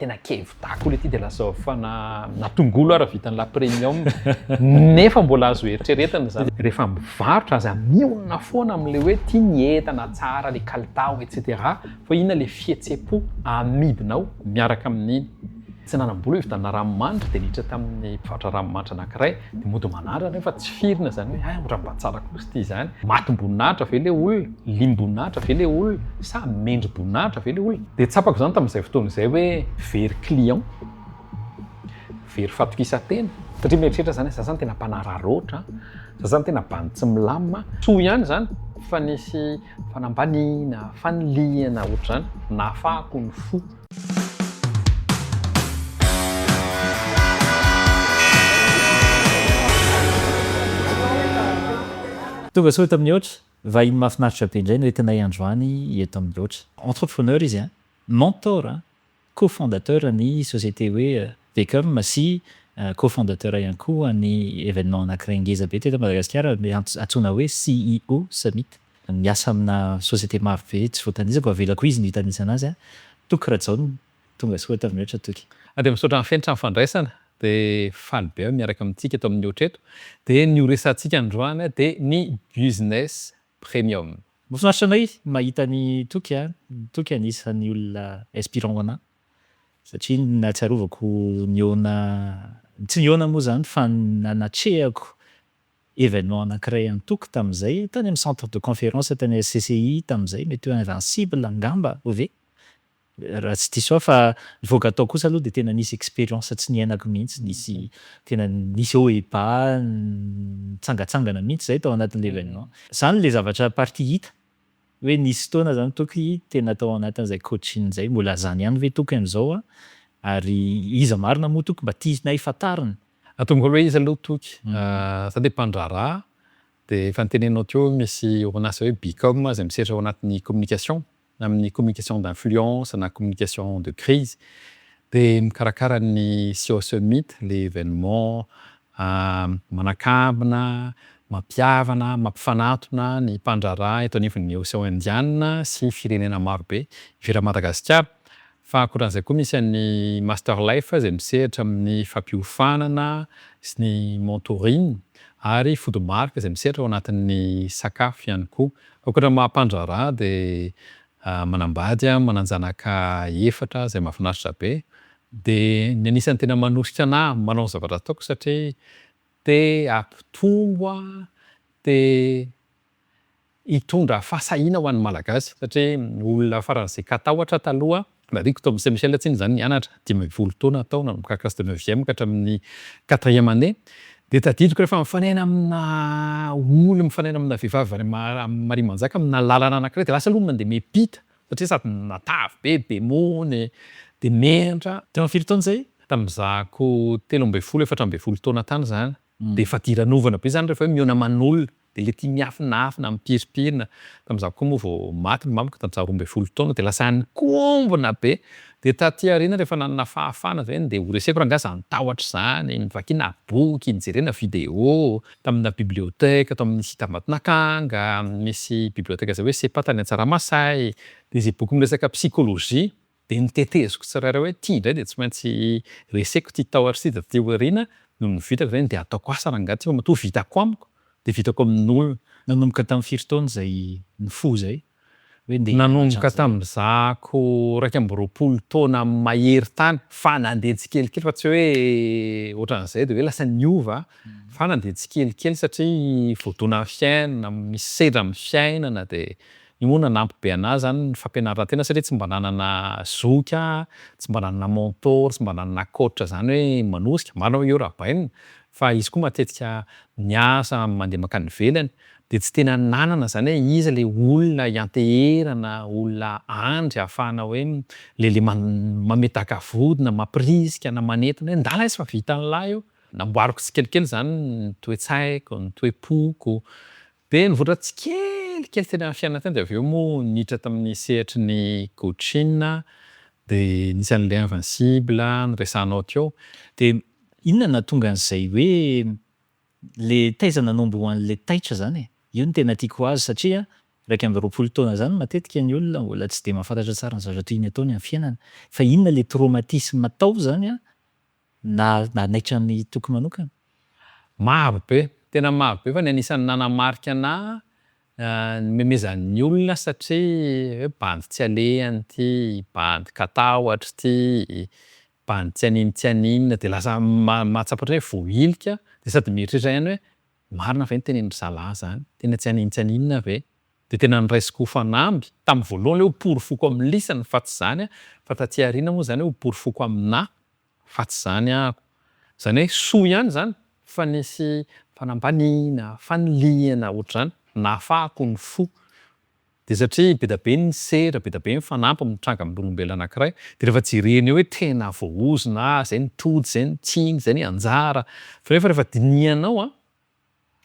Tena kevitako le ty de lasa fa na na tongolo ara vitan'ny la premium nefa mbola azo eritreretina zany. Rehefa mivarotra aza mionona foana am'le hoe ty ny entana tsara le kalitao et cetera fa inona le fihetsem-po amidinao miaraka amin'iny. Tsy nanam-bola hividianana ranomanitra dia niditra tamin'ny mpivarotra ranomanitra anankiray dia mody manandrana nefa tsy firina izany hoe hay ohatran'ny mba tsara kosa ity izany. Matim-boninahitra ve ilay olona? Lim-boninahitra ve ilay olona? Sa mendri-boninahitra ve ilay olona? Dia tsapako izany tamin'izay fotoana izay hoe very client, very fatokisan-tena satria mieritreritra izany hoe za izany tena mpanararaotra, za izany tena bandy tsy milamina. Soa ihany izany fa nisy fanambaniana, fanilihana ohatr'izany nahafahako ny fo. Tonga soa eto amin'ny Otra. Vahiny mahafinaritra be indray no entinay androany eto amin'ny Otra. Entrepreneur izy an, mentor an, co-fondateur ny société hoe Beckham sy co-fondateur ihany koa ny événement anankiray ngeza be teto Madagasikara antsoina hoe CEO Summit. Miasa amina société maro be tsy voatanisako, avelako izy no hitanisa anazy an. Toky Rajaona, tonga soa eto amin'ny Otra Toky. Dia misaotra an'i Fenitra ny fandraisana, dia faly be aho miaraka amintsika eto amin'ny Otra eto. Dia ny ho resahantsika androany dia ny business premium. Mahafinaritra anay mahita an'i Toky an, Toky anisan'ny olona inspirant ho anah satria nahatsiarovako nihaona, tsy nihaona moa izany fa nanatrehako Evenement anankiray antoko tamin'izay tany amin'ny centre de conférence tany SCCI tamin'izay, mety hoe invincible angamba ve? Raha tsy diso aho fa nivoaka tao kosa aloha dia tena nisy expérience tsy niainako mihitsy, nisy tena nisy haut et bas nitsangatsangana mihitsy zahay tao anatin'ilay evenement. Zany le zavatra partie hita hoe nisy fotoana zany Toky tena tao anatin'izay coaching zay, mbola zany ihany ve Toky amin'izao an? Ary iza marina moa Toky mba tianay fantarina? Atomboka aloha izy aloha Toky, za dia mpandraharaha dia efa noteneninao teo misy orinasa hoe Bcom izay misehatra ao anatin'ny communication, amin'ny communication d'influence na communication de crise, dia mikarakara ny CEO Summit, le evenement manakambina, mampihavana, mampifanatona ny mpandraharaha eto anivon'ny Ocean Indiana sy firenena maro be ivelan'i Madagasikara. Fa ankoatran'izay koa misy an'ny Master Life izay misehatra amin'ny fampiofanana sy ny mentoring ary Food Mark izay misehatra ao anatin'ny sakafo ihany koa. Ankoatra ny maha mpandraharaha dia manambady aho, manan-janaka efatra izay mahafinaritra be. Dia ny anisan'ny tena manosika anah manao ny zavatra ataoko satria te hampitombo aho, te hitondra fahasahiana ho an'ny Malagasy satria olona faran'izay katahotra taloha, tadidiko tao amin'ny Saint Michel tsinona izany nianatra, 15 taona tao nanomboka classe de neuvième ka hatramin'ny quatrième année, dia tadidiko rehefa mifanena amina olona, mifanena amina vehivavy any Marimanjaka amina lalana anakiray dia lasa aloha mandeha miampita satria sady natavy be, be mony, dia menatra. Teo amin'ny firy taona izay? Tamin'izahako 13, 14 taona tany izany, dia fadiranovana be izany rehefa hoe mihaona aman'olona. Dia ilay tia miafinafina, mipirimpirina. Tamin'izaho koa moa vao maty ny mamako tamin'izaho 12 taona dia lasa nikombona be. Dia taty aoriana rehefa nanana fahafahana izay dia horeseko rangahy izany tahotra izany, novakiana boky, nojerena video, tamina bibliothèque tao amin'ny site Ambatonakanga, misy bibliothèque izay hoe SEPA tany Antsaramasay, dia izay boky miresaka psychologie Dia noteteziko tsirairay hoe ity indray dia tsy maintsy reseko ity tahotra ity dia taty aoriana nony vitako izay dia ataoko asa rangahy ity fa matoa vitako amiko dia vitako amin'olona. Nanomboka tamin'ny firy taona izay nifoha izay hoe ndeha hianatra Nanomboka an'izay? tamin'izahako 21 taona mahery tany fa nandeha tsikelikely fa tsy hoe ohatran'izay dia hoe lasa niova fa nandeha tsikelikely satria voadonan'ny fiainana, misy sedra amin'ny fiainana dia Io moa nanampy be anah zany ny fampianaran-tena satria tsy mba nanana zoky aho, tsy mba nanana mentor, tsy mba nanana coach zany hoe manosika, marina hoe eo Rabaina fa izy koa matetika miasa, mandeha mankany ivelany de tsy tena nanana zany hoe iza le olona ianteherana, olona andry ahafahana hoe le le mametaka vody na mampirisika na manentana hoe ndà lesy fa vitan'lah io. Namboariko tsikelikely zany ny toe-tsaiko, ny toe-poko. Dia nivoatra tsikelikely teny amin'ny fiainana teny dia avy eo moa niditra tamin'ny sehatry ny coaching dia nisy an'ilay invincible noresahanao teo. Dia inona no nahatonga an'izay hoe le taiza nanombohan'le taitra zany e? Io no tena tiako ho azo satria 21 taona zany matetika ny olona mbola tsy de mahafantatra tsara ny zavatra tiany atao ny amin'ny fiainana. Fa inona le traumatisme tao zany an nanaitra an'i Toky manokana? Maro be, tena maro be fa ny anisan'ny nanamarika anahy nimemezan'ny olona satria hoe bandy tsy alehany ity, bandy katahotra ity, bandy tsy anino tsy aninona de lasa mahatsapa ohatry ny hoe voahilika de sady mieritreritra ihany hoe marina ve ny tenenin-dry zalahy zany? Tena tsy anino tsy aninona ve? De tena noraisiko ho fanamby, tamin'ny voalohany hoe ho porofoko amin'lisany fa tsy zany aho, fa taty aoriana moa zany hoe ho porofoko aminahy fa tsy zany ahako. Zany hoe soa ihany zany fa nisy fanambaniana, fanilihana ohatr'izany nahafahako nifoha. De satria be da be ny sedra, be da be ny fanamby mitranga amin'olombelona anankiray de rehefa jerena eo hoe tena voahozona aho, zay no tody, zay no tsiny, zay nianjara, fa nefa rehefa dinihanao an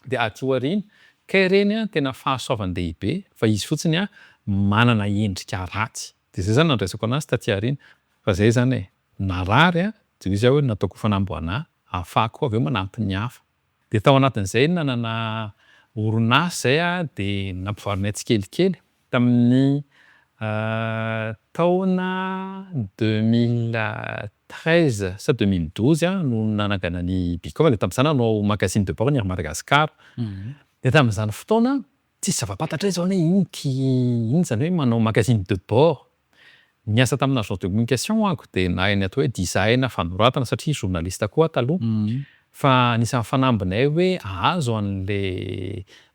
de aty aoriana, kay reny an tena fahasoavan-dehibe fa izy fotsiny an manana endrika ratsy. De zay zany nandraisako anazy taty aoriana fa zay zany e, narary aho de hoy zaho hoe nataoko ho fanamby ho anahy ahafahako avy eo manampy ny hafa. De tao anatin'izay nanana orinasa zay aho de nampivoarinay tsikelikely tamin'ny taona deux mille treize sa deux mille douze aho no nanangana ny Bcom de tam'zany nanao magazine de bord ny Air Madagascar. De tamin'izany fotoana tsisy zava-pantatray zany hoe ino ty ino zany hoe manao magazine de bord. Niasa taminà agence de communication ahako de nahay ny atao hoe design, fanoratana satria journaliste koa aho taloha fa anisan'ny fanambinay hoe ahazo an'le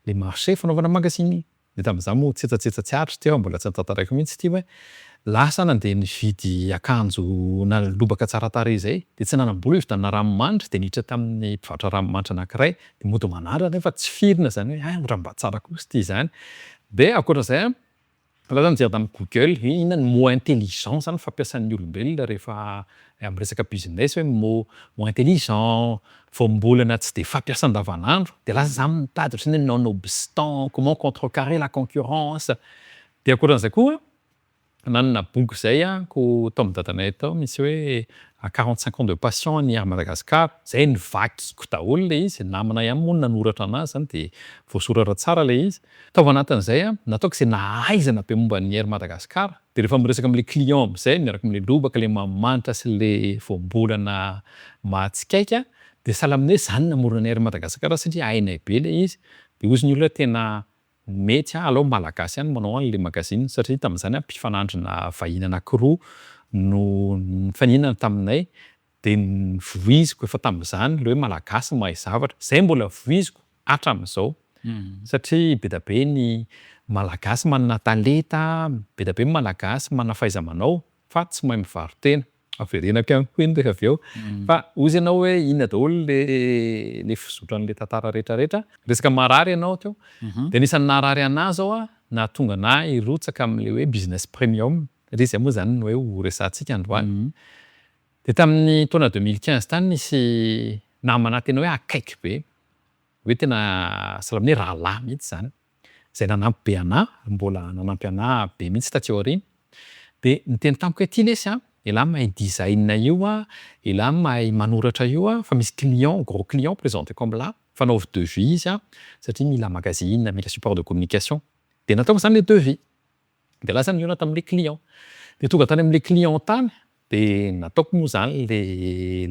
le marché fanaovana magazine. De tam'zany moa tsetsatsetsa tsy aritro ty fa mbola tsy notantaraiko mihitsy ty hoe lasa aho nandeha nividy akanjo na lobaka tsara tarehy zay de tsy nanam-bola hividianana ranomandry de niditra tamin'ny mpivarotra ranomanitra anankiray de mody manandrana nefa tsy firina zany hoe hein ohatran'ny mba tsara kosa ty zany. De ankoatran'izay an, za zany nijery tamin'ny google hoe inona ny mot intelligent zany fampiasan'ny olombelona rehefa am'resaka business hoe mot mot intelligent, voambolana tsy de fampiasa andavanandro de lasa zany mitady ohatran'ny hoe nonobstant, comment contrecarrer la concurrence. De ankoatran'izay koa, nanana boky zay ahako tao am'dadanay tao misy hoe quarante cinq ans de passion an'ny Air Madagascar, zay novakiko daholo le izy, namana ihany moa no nanoratra anazy zany de voasoratra tsara le izy. Tao anatin'izay a, nataoko zay nahaizana be momba ny Air Madagascar de rehefa miresaka am'le client am'zay miaraka am'le lobaka le manimanitra sy le voambolana mahatsikaiky a, de sahala amin'ny hoe zany namorona ny Air Madagascar satria hainay be le izy. De hozy ny olona hoe tena mety a, aleo malagasy ihany manao an'le magazine satria tamin'izany a mpifanandrina vahiny anankiroa no nifaninana taminay de novoiziko efa tamin'izany le hoe malagasy mahay zavatra, zay mbola voiziko hatram'izao satria be da be ny malagasy manana talenta, be da be ny malagasy manana fahaiza-manao fa tsy mahay mivaro-tena. Averenako ihany koa iny rehefa avy eo fa hozy ianao hoe inona daholo le le fizotran'le tantara rehetrarehetra. Resaka marary ianao teo, de anisan'ny naharary anahy zao a, nahatonga anahy hirotsaka am'le hoe business premium satria zay moa zany no hoe ho resahantsika androany. De tamin'ny taona 2015 tany nisy namana tena hoe akaiky be, hoe tena sahala amin'ny hoe rahalahy mihitsy zany, zay nanampy be anahy, mbola nanampy anahy be mihitsy taty aoriana. De niteny tamiko hoe ty lesy a, ialahy mahay design io a, ialahy mahay manoratra io a, fa misy client, gros client prezenteko amin'lah, fa anaovy devis izy a satria mila magazine, mila support de communication. De nataoko zany le devis, de lasa nihaona tam'le client. De tonga tany am'le client tany de nataoko moa zany le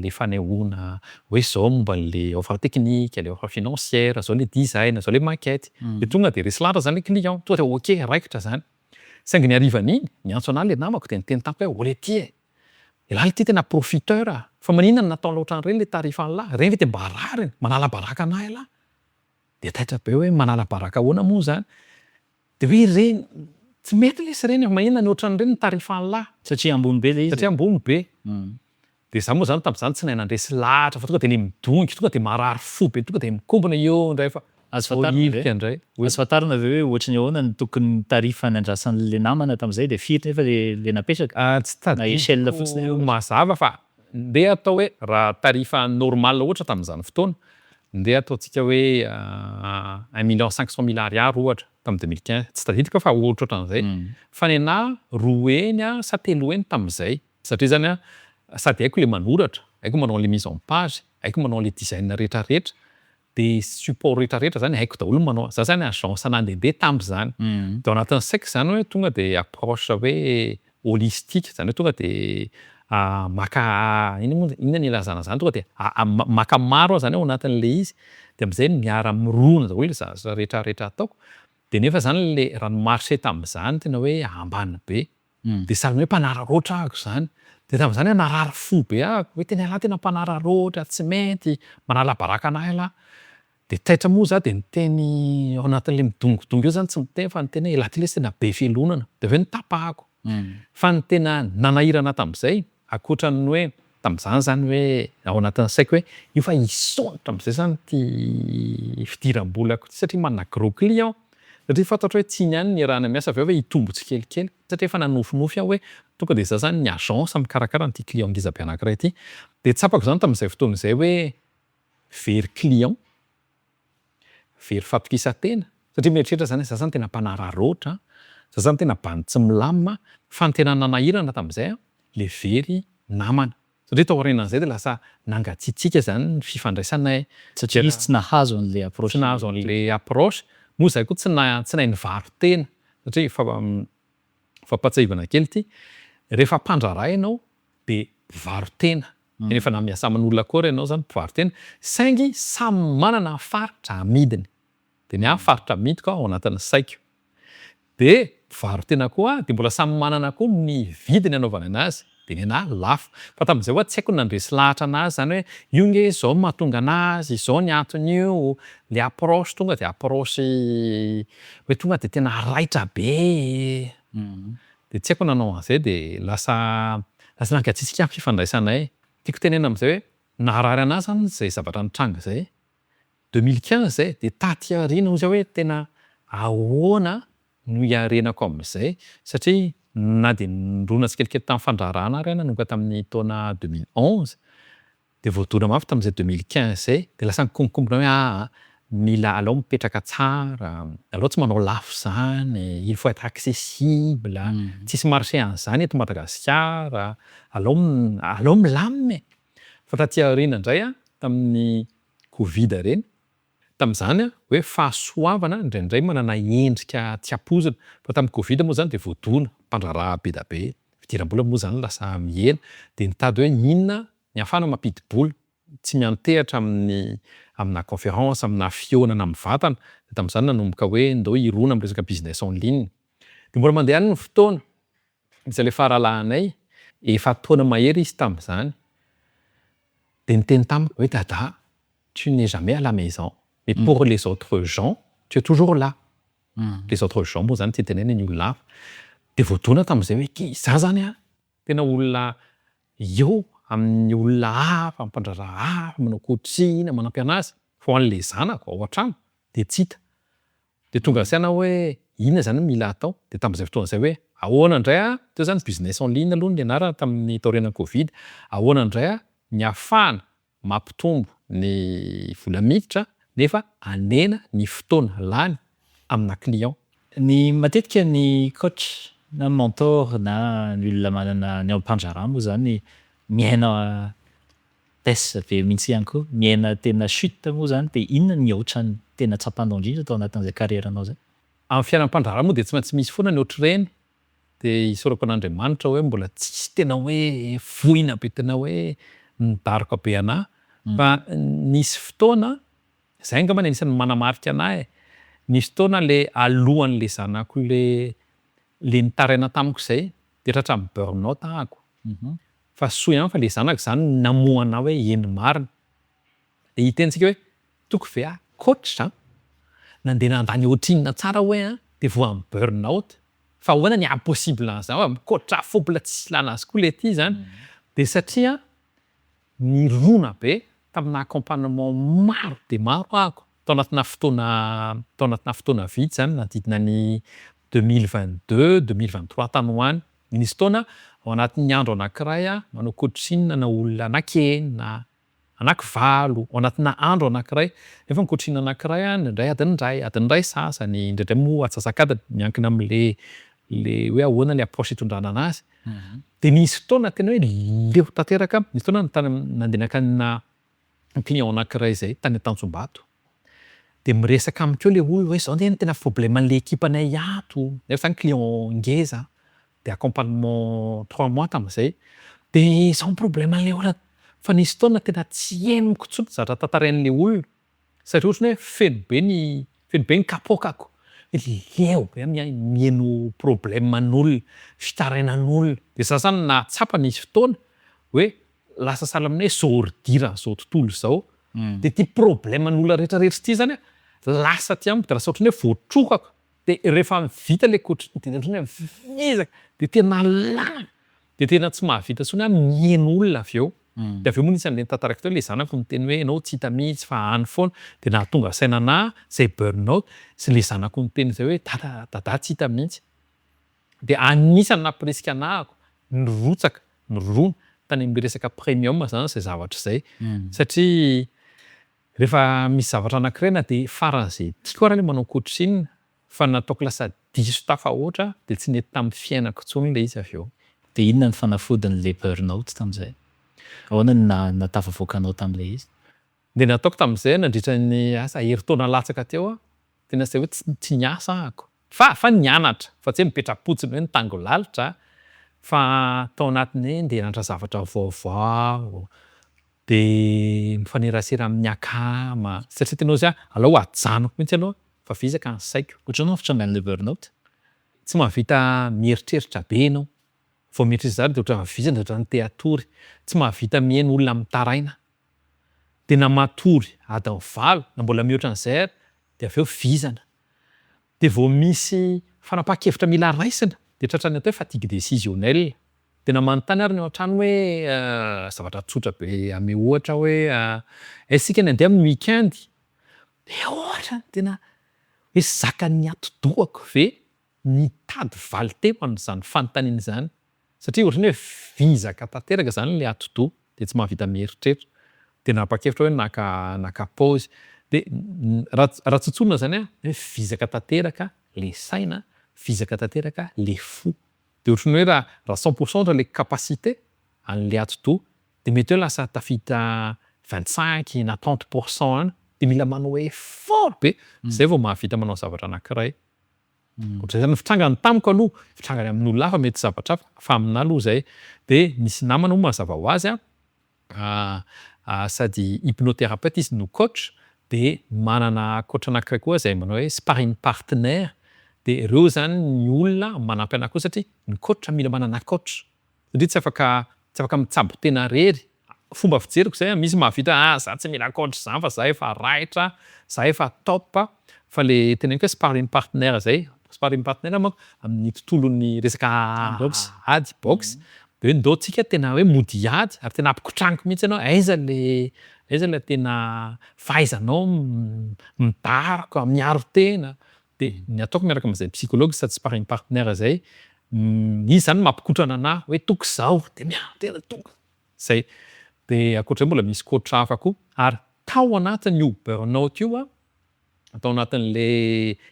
le fanehoana hoe zao momba an'le offre technique, le offre financière, zao le design, zao le maquette. De tonga de resy lahatra zany le client, tonga de ok raikitra zany. Saingy ny harivan'iny, niantso anahy le namako de niteny tamiko hoe ô letia e, ialahy ity tena profiteur a, fa maninona no nataonao ohatran'ireny le tarif an'lah, reny ve de mba rariny, manala baraka anahy ialahy. De taitra be hoe manala baraka ahoana moa zany? De hoe ireny, tsy mety lesy ireny e, maninona no ohatran'ireny ny tarif an'lah? Satria ambony be le izy. Satria ambony be. De za moa zany tam'zany tsy nahay nandresy lahatra fa tonga de le midongy, tonga de marary fo be, tonga de mikombona eo ndray fa Azo fantarina ve? voahilika ndray. Azo fantarina ve hoe ohatry ny ahoana ny tokony tarif nandrasan'le namana tam'zay de firy nefa le le napetraka? Tsy Na échelle fotsiny tadidiko ohatra. mazava fa ndeha atao hoe raha tarif normal ohatra tam'zany fotoana, ndeha ataontsika hoe 1 million 500 mille ariary ohatra tamin'ny 2015, tsy tadidiko aho fa ohatrohatran'izay. Fa ny anahy roa heny a sa telo heny tam'zay satria zany a sady haiko le manoratra, haiko manao an'le mise en page, haiko manao an'le design rehetrarehetra. De support rehetrarehetra zany haiko daholo ny manao, za zany agence nandehandeha tam'zany. De ao anatin'ny saiko zany hoe tonga de approche hoe holistique, zany hoe tonga de maka ino moa inona no ilazana zany, tonga de maka maro aho zany ao anatin'le izy de am'zay miara-mirona daholo le zavatra rehetrarehetra ataoko. De nefa zany le raha ny marché tam'zany tena hoe ambany be, de sahalan'ny hoe mpanararaotra ahako zany. De tam'zany aho narary fo be ahako hoe tena ialahy tena mpanararaotra, tsy mety, manala baraka anahy ialahy. De taitra moa za de niteny ao anatin'le midongidongy eo zany tsy miteny fa niteny hoe ialahy ty lesy tena be fialonana, de avy eo notapahako. Fa ny tena nanahirana tam'zay, ankoatran'ny hoe tam'zany zany hoe ao anatin'ny saiko hoe io fa hisondrotra am'zay zany ty fidiram-bolako ty satria manana gros client, satria fantatro hoe tsy iny ihany no iarahana miasa avy eo hoe hitombo tsikelikely satria efa nanofinofy aho hoe tonga de za zany ny agence mikarakara an'ity client ngeza be anankiray ty. De tsapako zany tam'zay fotoana izay hoe very client, very fahatokisan-tena satria mieritreritra zany hoe za zany tena mpanararaotra, za zany tena bandy tsy milamina, fa ny tena nanahirana tam'zay a le very namana satria tao aorianan'izay de lasa nangatsiatsiaka zany ny fifandraisanay. Satria izy tsy nahazo an'le approche. Tsy nahazo an'le approche, moa zahay koa tsy na- tsy nahay nivaro-tena satria fampahatsiahivana kely ty, rehefa mpandraharaha ianao de mpivaro-tena, rehefa na miasa amin'olona akory ianao zany mpivaro-tena saingy samy manana ny faritra amidiny, de ny ahy faritra amidiko ao anatin'ny saiko, de mpivaro-tena koa de mbola samy manana koa ny vidiny anaovany anazy, de ny anahy lafo. Fa tam'zay ho'a tsy haiko ny nandresy lahatra anazy zany hoe io nge zao no mahatonga anazy, zao ny anton'io, le approche tonga de approche hoe tonga de tena raitra be, de tsy haiko nanao an'izay de lasa lasa nangatsiatsiaka ny fifandraisanay. Tiako tenenina am'zay hoe naharary anahy zany zay zavatra nitranga zay, 2015 zay, de taty aoriana hozy aho hoe tena ahoana no hiarenako am'zay satria na de nirona tsikelikely tam'fandraharahana ary aho nanomboka tamin'ny taona 2011 de voadona mafy tam'zay 2015 zay de lasa nikononkonona hoe aaa mila aleo mipetraka tsara, aleo tsy manao lafo zany, il faut être accessible, tsisy marché an'zany eto Madagasikara, aleo aleo milamina e. Fa taty aoriana indray a, tamin'ny covid reny, tam'zany a hoe fahasoavana indraindray manana endrika tsy ampoizina fa tamin'ny covid moa zany de voadona, mpandraharaha be da be, fidiram-bola moa zany lasa mihena de nitady hoe inona ny ahafahana mampidi-bola, tsy miantehatra amin'ny aminà conférence, aminà fihaonana mivantana, de tam'zany nanomboka hoe ndao hirona am'resaka business en ligne. De mbola mandeha ihany ny fotoana, misy an'le faharalahanay, efa-taona mahery izy tam'zany, de niteny tamiko hoe: "Dada, tu n'es jamais à la maison mais pour les autres gens tu es toujours là." Les autres gens moa zany tiany tenenina ny olona hafa. De voadona tam'zay hoe ky za zany a tena olona eo amin'ny olona hafa, mpandraharaha hafa, manao coaching, manampy anazy fa ho an'le zanako ao an-trano de tsy hita. De tonga saina aho hoe inona zany no mila atao? De tam'zay fotoana zay hoe ahoana indray a, teo zany business en ligne aloha no nianarana tamin'ny taorianan'ny covid, ahoana indray a ny ahafahana mampitombo ny vola miditra nefa hanena ny fotoana lany aminà client. Ny matetika ny coach na mentor na ny olona manana ny ao mpandraharaha moa zany miaina baisse be mihitsy ihany koa, miaina tena chute moa zany de inona ny ohatran'ny tena tsapanao indrindra tao anatin'izay carrière-nao zay? Amin'ny fiainan'ny mpandraharaha moa de tsy maintsy misy foana ny ohatr'ireny, de isaorako an'Andriamanitra hoe mbola tsisy tena hoe voina be tena hoe nidaroka be anahy fa nisy fotoana, zay angambany anisan'ny manamarika anahy e, nisy fotoana le alohan'le zanako le le nitaraina tamiko zay de tratran'ny burn-out ahako. Fa soa ihany fa le zanako zany namoha anahy hoe eny marina. De hitentsika hoe toko ve aho coach a, nandeha nandany ohatrinona tsara hoe a de voan'ny burn-out, fa ahoana ny hahapossible an'zao a mi-coach fôpla tsisy ilana azy koa le ty zany. De satria nirona be taminà accompagnement maro de maro ahako tao anatinà fotoana tao anatinà fotoana vitsy zany nanodidina ny 2022, 2023 tany ho any. Nisy fotoana ao anatin'ny andro anankiray aho manao coaching na olona anankienina, anankivalo ao anatinà andro anankiray nefa ny coaching anankiray a indraindray adiny iray, adiny iray sasany, indraindray moa antsasak'adiny miankina am'le le hoe ahoana le approche itondrana anazy. De nisy fotoana tena hoe leo tanteraka, nisy fotoana tany am- nandeha nankany aminà client anankiray zay tany Antanjombato. De miresaka amiko eo le olona hoe zao anie no tena probleman'le ekipanay ato, nefa zany client ngeza de accompagnement trois mois tam'zay. De zao ny probleman'le olona, fa nisy fotoana tena tsy henoko intsony zavatra tantarain'le olona satria ohatran'ny hoe feno be ny feno be ny kapoakako, leo be aho miheno probleman'olona, fitarainan'olona. De za zany nahatsapa nisy fotoana hoe lasa sahala amin'ny hoe zôrdiran'izao tontolo izao de ty probleman'olona rehetrarehetra ty zany a lasa aty amiko de lasa ohatran'ny hoe voatrokako de rehefa vita le coach de ohatran'ny hoe vizaka de tena lany de tena tsy mahavita intsony aho miheno olona avy eo. De avy eo moa nisy an'le notantaraiko teo le zanako niteny hoe ianao tsy hita mihitsy fa any foana de nahatonga saina anahy zay burn out sy le zanako niteny zay hoe dada dada tsy hita mihitsy. De anisany nampirisika anahako nirotsaka nirona tany am'le resaka premium zany zay zavatra zay satria rehefa misy zavatra anankiray na de faran'zay tiako ary le manao coaching fa nataoko lasa diso tafahoatra de tsy nety tamin'ny fiainako intsony le izy avy eo. De inona ny fanafodin'le burn out tam'zay? Ahoana no na- nahatafavoaka anao tam'le izy? De nataoko tam'zay nandritra ny asa herintaona latsaka teo aho, tena zay hoe tsy niasa ahako fa nianatra fa tsy hoe mipetra-potsiny hoe nitango lalitra fa tao anatin'ny hoe ndeha hianatra zavatra vaovao, de mifanerasera amin'ny akama satria tena ozy aho aleo ajanoko mihitsy aloha fa vizaka ny saiko. Ohatran'ny ahoana ny fitrangan'le burn out? Tsy mahavita mieritreritra be ianao, vao mieritreritra zany de ohatran'ny vizana ohatran'ny te hatory, tsy mahavita mihaino olona mitaraina, de na matory adiny 8 na mbola mihoatra an'izay ary de avy eo vizana. De vao misy fanapahan-kevitra mila raisina de tratran'ny atao hoe fatigue décisionnelle. De na manontany ary ny ao an-trano hoe zavatra tsotra be ame ohatra hoe aiza isika no handeha amin'ny week-end? De ohatrany tena hoe zakan'ny atidohako ve nitady valin-teny ho an'izany fanontaniana izany satria ohatran'ny hoe vizaka tanteraka zany le atidoha de tsy mahavita mieritreritra. De nanapa-kevitra hoe naka pause de raha tsotsorina zany a hoe vizaka tanteraka le saina, vizaka tanteraka le fo. De ohatran'ny hoe raha 100 % ohatra le capacité an'le atidoha de mety hoe lasa tafita 25 na 30 % any de mila manao effort be zay vao mahavita manao zavatra anankiray. Ohatr'izay zany ny fitrangany tamiko aloha, fitrangany amin'olona hafa mety zavatra hafa fa aminahy aloha zay. De nisy namana moa mazava ho azy a sady hypnothérapeute izy no coach de manana coach anankiray koa zay manao hoe sparring partner de reo zany ny olona manampy anahy koa satria ny coach mila manana coach satria tsy afaka mitsabo tena rery. Fomba fijeriko zay a, misy mahavita hoe ah za tsy mila coach zany fa za efa raitra, za efa top fa le teneniko hoe sparring partner zay, sparring partner manko amin'ny tontolon'ny resaka ady boxe de hoe ndao tsika tena hoe mody hiady ary tena ampikotraniko mihitsy ianao aiza le tena fahaizanao midaroka, miaro tena. De ny ataoko miaraka am'zay psychologue sady sparring partner zay, izy zany mampikotrana anahy hoe toko zao de miaro tena toko, zay. De ankoatr'izay mbola misy coach hafa koa ary tao anatin'io burn out io aho, tao anatin'le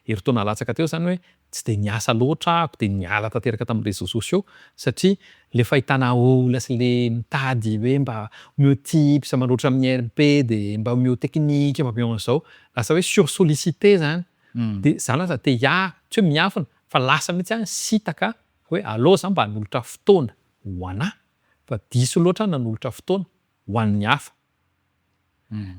herintaona latsaka teo zany hoe tsy de niasa loatra ahako de niala tanteraka tamin'ny réseaux sociaux satria le fahitana olona sy le mitady hoe mba omeo tips manoratra amin'ny RP de mba omeo teknika, mba omeo an'izao, lasa hoe sursollicité zany. De za lasa te hiaro, tsy hoe miafina fa lasa mihitsy aho nisintaka hoe aleo za mba hanolotra fotoana ho anahy fa diso loatra aho nanolotra fotoana ho an'ny hafa.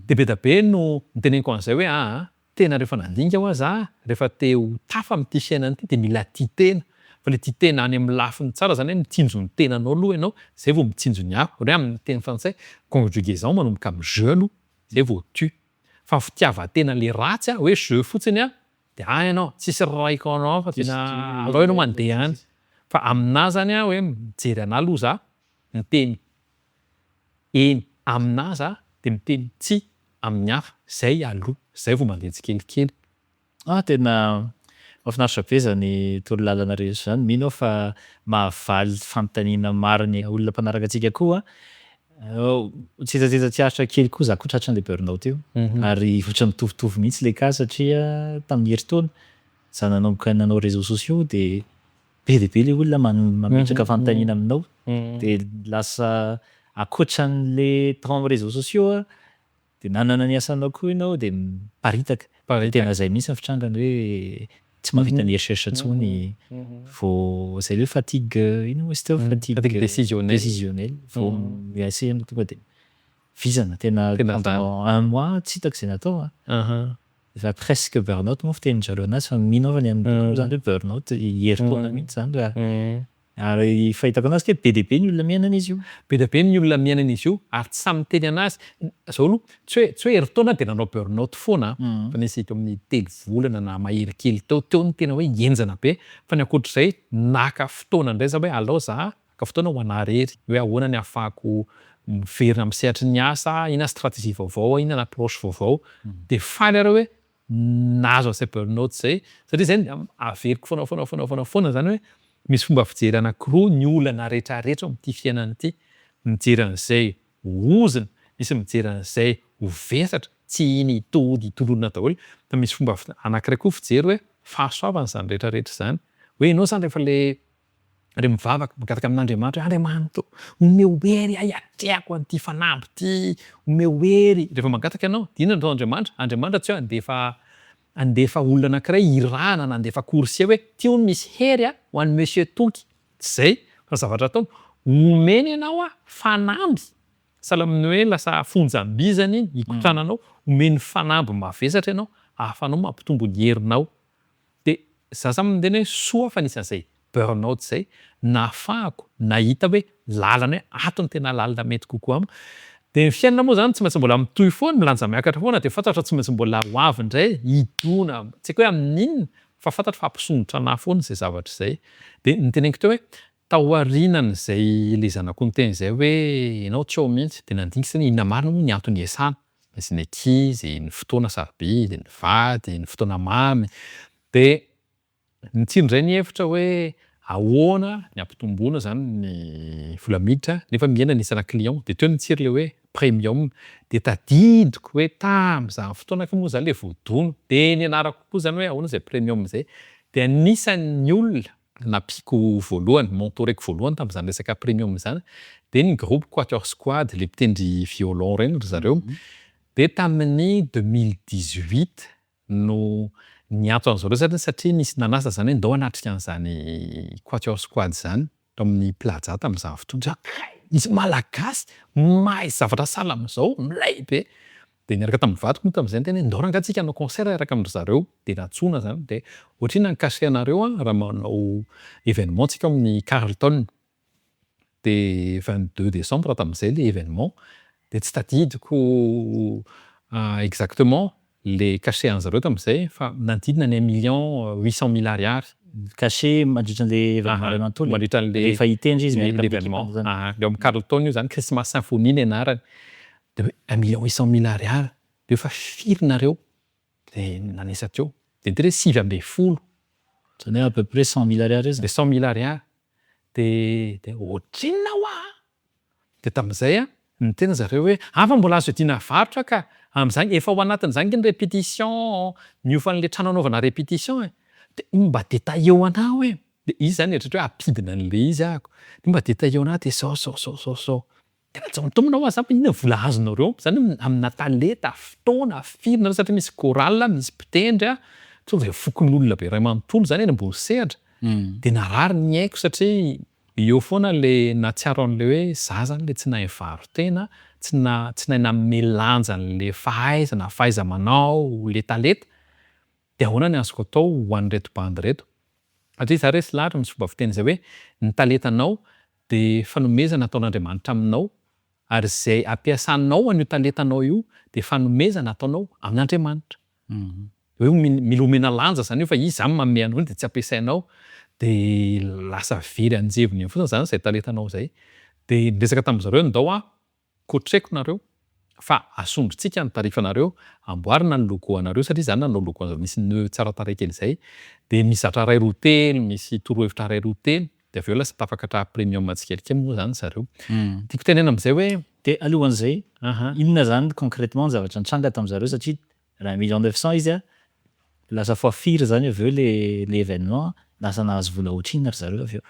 De be dia be no niteneniko an'izay hoe aaa tena rehefa nandinika hoa za rehefa te ho tafa amin'ity fiainana ity de mila tia tena fa le tia tena any amin'ny lafiny tsara zany hoe mitsinjo ny tenanao aloha ianao zay vao mitsinjo ny hafa, ohatra hoe amin'ny teny frantsay conjugaison manomboka amin'ny je aloha zay vao tu. Fa ny fitiavan-tena le ratsy a hoe je fotsiny a de any ianao tsisy raiko anao fa tena aleo ianao mandeha any. Fa aminahy zany a hoe mijery anahy aloha za miteny eny aminahy za de miteny tsia amin'ny hafa, zay aloha, zay vao mandeha tsikelikely. Ah tena mahafinaritra be zany torolalana rehetra zany, mino aho fa mahavaly fanontaniana maro ny olona mpanaraka antsika koa. Tsetsatsetsa tsy aritra kely koa za koa tratran'le burn out io ary ohatran'ny mitovitovy mihitsy le cas satria tamin'ny herintaona za nanomboka nanao réseaux sociaux de be dia be le olona man- mametraka fanontaniana aminao de lasa ankoatran'le tao am'réseaux sociaux a de nanana ny asanao koa ianao de miparitaka. Tena zay mihintsy ny fitrangany hoe tsy mahavita mieritreritra intsony vao zay le hoe fatigue ino moa izy teo? Fatigue Fatigue décisionnelle. Décisionnelle vao miasa anao tonga de vizana tena pendant un mois tsy hitako zay natao a. Efa presque burn-out moa fitenin-jareo anazy fa mino aho fa ny an'ny zany hoe burn-out herintaona mihitsy zany raha ary fahitako anazy ke be dia be ny olona miaina an'izy io. Be dia be ny olona miaina an'izy io ary tsy sahy miteny anazy. Zao aloha tsy hoe tsy hoe herintaona de nanao burn-out foana fa nisy teo amin'ny 3 volana na mahery kely teo, teo no tena hoe henjana be fa ny ankoatr'izay naka fotoana indray za hoe alao za haka fotoana ho anahy irery hoe ahoana ny ahafahako miverina amin'ny sehatry ny asa, inona stratégie vaovao, inona ny approche vaovao. De faly aho reo hoe nahazo an'izay burn-out zay satria zay averiko foana foana foana foana foana zany hoe misy fomba fijery anankiroa ny olana rehetrarehetra ao amin'ity fiainana ity. Mijery an'izay ho ozona, misy mijery an'izay ho vesatra, tsy iny tody tolonina daholo fa misy fomba f- anankiray koa fijery hoe fahasoavana zany rehetrarehetra zany. Hoe ianao zany rehefa le re mivavaka mangataka amin'Andriamanitra hoe Andriamanitra ô, omeo hery aho hiatrehako an'ity fanamby ty, omeo hery. Rehefa mangataka ianao de inona no ataon'Andriamanitra? Andriamanitra tsy hoe handefa handefa olona anankiray hirahana na handefa coursier hoe ty hono misy hery a ho an'i monsieur Toky. Tsy zay fa ny zavatra ataony, omeny ianao a fanamby sahala amin'ny hoe lasa fonjam-by zany iny hikotrananao, omeny fanamby mavesatra ianao ahafahanao mampitombo ny herinao. De za zany miteny hoe soa fa nisy an'izay burn-out zay nahafahako nahita hoe lalana hoe ato no tena lalana mety kokoa amiko. De ny fiainana moa zany tsy maintsy mbola mitohy foana, milanja miakatra foana de fantatro fa tsy maintsy mbola ho avy indray hidona tsy haiko hoe amin'inona fa fantatro fa hampisondrotra anahy foana zay zavatra zay. De noteneniko teo hoe taorianan'izay le zanako niteny zay hoe ianao tsy ao mihitsy de nandinika zany hoe inona marina moa ny antony iasana, misy ny ankizy, ny fotoana sarobidy, ny vady, ny fotoana mamy. De nitsiry indray ny hevitra hoe ahoana ny hampitomboana zany ny vola miditra nefa mihena ny isana client de teo nitsiry le hoe premium. De tadidiko hoe tam'zany fotoana aky moa za le voadona de nianarako koa zany hoe ahoana zay premium zay. De anisan'ny olona nampiako voalohany, mentoreko voalohany tam'zany resaka premium zany de ny groupe Quatuor Squad le mpitendry violon reny ry zareo. De tamin'ny 2018 no niantso an'zareo zany satria nisy nanasa zany hoe ndao hanatrika an'zany Quatuor Squad zany tao amin'ny Plaza tam'zany fotoana zay, kay misy malagasy mahay zavatra sahala am'zao, milay be. De niaraka tamin'ny vadiko moa tam'zay niteny hoe ndao rangahy tsika hanao concert hiaraka amin-dry zareo de nantsoina zany de ohatrinona ny cachet anareo a raha manao événement tsika ao amin'ny Carlton. De 22 décembre tam'zay le événement de tsy tadidiko exactement le cachet an'zareo tam'zay fa nanodidina ny 1 800 000 ariary. Cachet mandritra an'le événement ray manontolo? Mandritra an'le Rehefa hitendry izy miaraka amin'ny l'événement. ekipany zany. Aha, le ao amin'ny Carlton io zany Christmas Symphony ny anarany. De hoe 1 800 000 ariary de fa firy nareo? De nanisa teo de niteny hoe 19. Zany hoe à peu près 100 000 ariary eo De zany. 100 000 ariary de ohatrinona hoa? De tam'zay a niteny zareo hoe ah fa mbola azo iadiana varotra ka, am'zany efa ao anatin'zany nge ny répétition, ny hofan'le trano anaovana répétition e. De mba détailleo anahy hoe, de izy zany nieritreritra hoe hampidina an'le izy ahako, de mba détailleo anahy de zao zao zao zao zao. Tena tsy mitombina hoa zany fa inona vola azonareo zany aminà talenta, fotoana, firy nareo satria misy chorale, misy mpitendry a, tonga de fokonolona be iray manontolo zany eny ambony sehatra. De narary ny aiko satria eo foana le nahatsiaro an'le hoe za zany le tsy nahay nivaro-tena, tsy na- tsy nahay nanome lanja an'le fahaizana, fahaiza-manao, le talenta de ahoana ny azoko atao ho an'ireto bandy reto? Satria za resy lahatra misy fomba fiteny zay hoe ny talentanao de fanomezana ataon'Andriamanitra aminao ary zay ampiasanao an'io talentanao io de fanomezana ataonao amin'Andriamanitra. Hoe mila omena lanja zany io fa izy zany manome anao de tsy ampiasainao de lasa very an-jevony eny fotsiny zany zay talentanao zay. De niresaka tamin-jareo ndao aho coacheko nareo fa asondrotsika ny tarifanareo, amboarina ny logo anareo satria za nanao logo an'zareo misy nœud tsara tarehy kely zay de misy zavatra ray roa telo, misy torohevitra ray roa telo de avy eo lasa tafakatra premium tsikelikely moa zany zareo. Tiako tenenina am'zay hoe De alohan'izay, Aha. inona zany concrètement ny zavatra nitranga tamin'zareo satria raha 1 900 000 izy a, lasa fois firy zany avy eo le le événement, lasa nahazo vola ohatrinona ry zareo avy eo?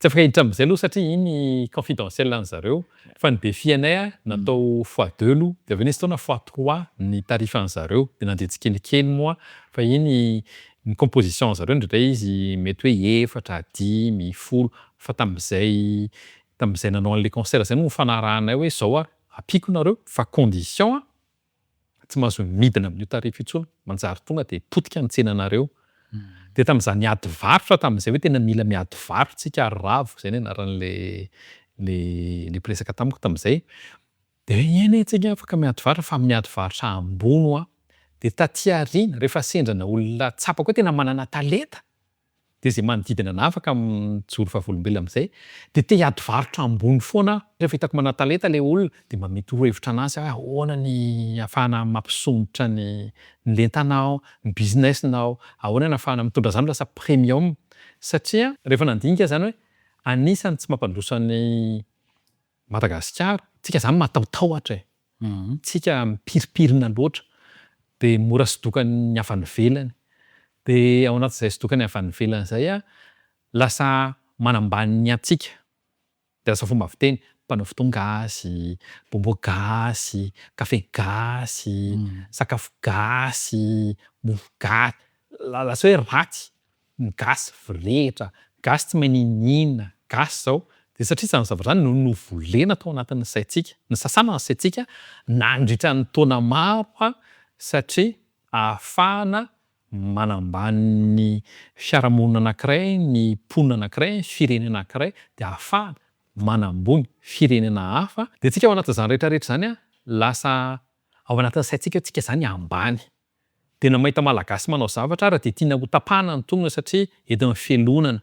Tsy afaka hiditra amin'izay aloha satria iny confidentiel an'zareo fa ny défi anay a natao fois deux aloha de avy eo nisy fotoana fois trois ny tarif an'zareo de nandeha tsikelikely moa fa iny ny composition an'zareo indraindray izy mety hoe efatra, dimy, 10 fa tam'zay tam'zay nanao an'le concert zay no nifanarahanay hoe zao a ampiako nareo fa condition a tsy mahazo midina amin'io tarif io intsony manjary tonga de potika ny tsenanareo. De tam'zany ady varotra tam'zay hoe tena mila miady varotra tsika ary Ravo zay ny anaran'le le le mpiresaka tamiko tam'zay de hoe eny e tsika afaka miady varotra fa miady varotra ambony hoa. De taty aoriana rehefa sendrana olona tsapako hoe tena manana talenta de zay manodidina anahy afaka mijoro vavolombelona am'zay de te hiady varotra ambony foana aho. Rehefa hitako mana talenta le olona de mba mety torohevitra anazy aho hoe ahoana ny ahafahana mampisondrotra ny lentanao, ny business-nao, ahoana ny ahafahana mitondra zany ho lasa premium satria rehefa nandinika zany hoe anisan'ny tsy mampandroso an'i Madagasikara, tsika zany matahotahotra e, tsika mipirimpirina loatra de mora sodokan'ny avy any ivelany. De ao anatin'izay sodokan'ny avy any ivelany zay a, lasa manambany ny antsika de lasa fomba fiteny mpanao fotoan-gasy, bonbon gasy, kafe gasy, sakafo gasy, mofo gasy, lasa hoe ratsy, ny gasy vorehitra, gasy tsy mahay n'inon'inona, gasy zao. De satria zany zavatra zany no novolena tao anatin'ny saintsika, nosasana ny saintsika nandritra ny taona maro a satria ahafahana manambany ny fiarahamonina anankiray, ny mponina anankiray, ny firenena anankiray de ahafahana manambony firenena hafa. De tsika ao anatin'izany rehetrarehetra zany a lasa ao anatin'ny saintsika hoe tsika zany ambany. De na mahita malagasy manao zavatra ara de tiana ho tapahana ny tongony satria entin'ny fialonana.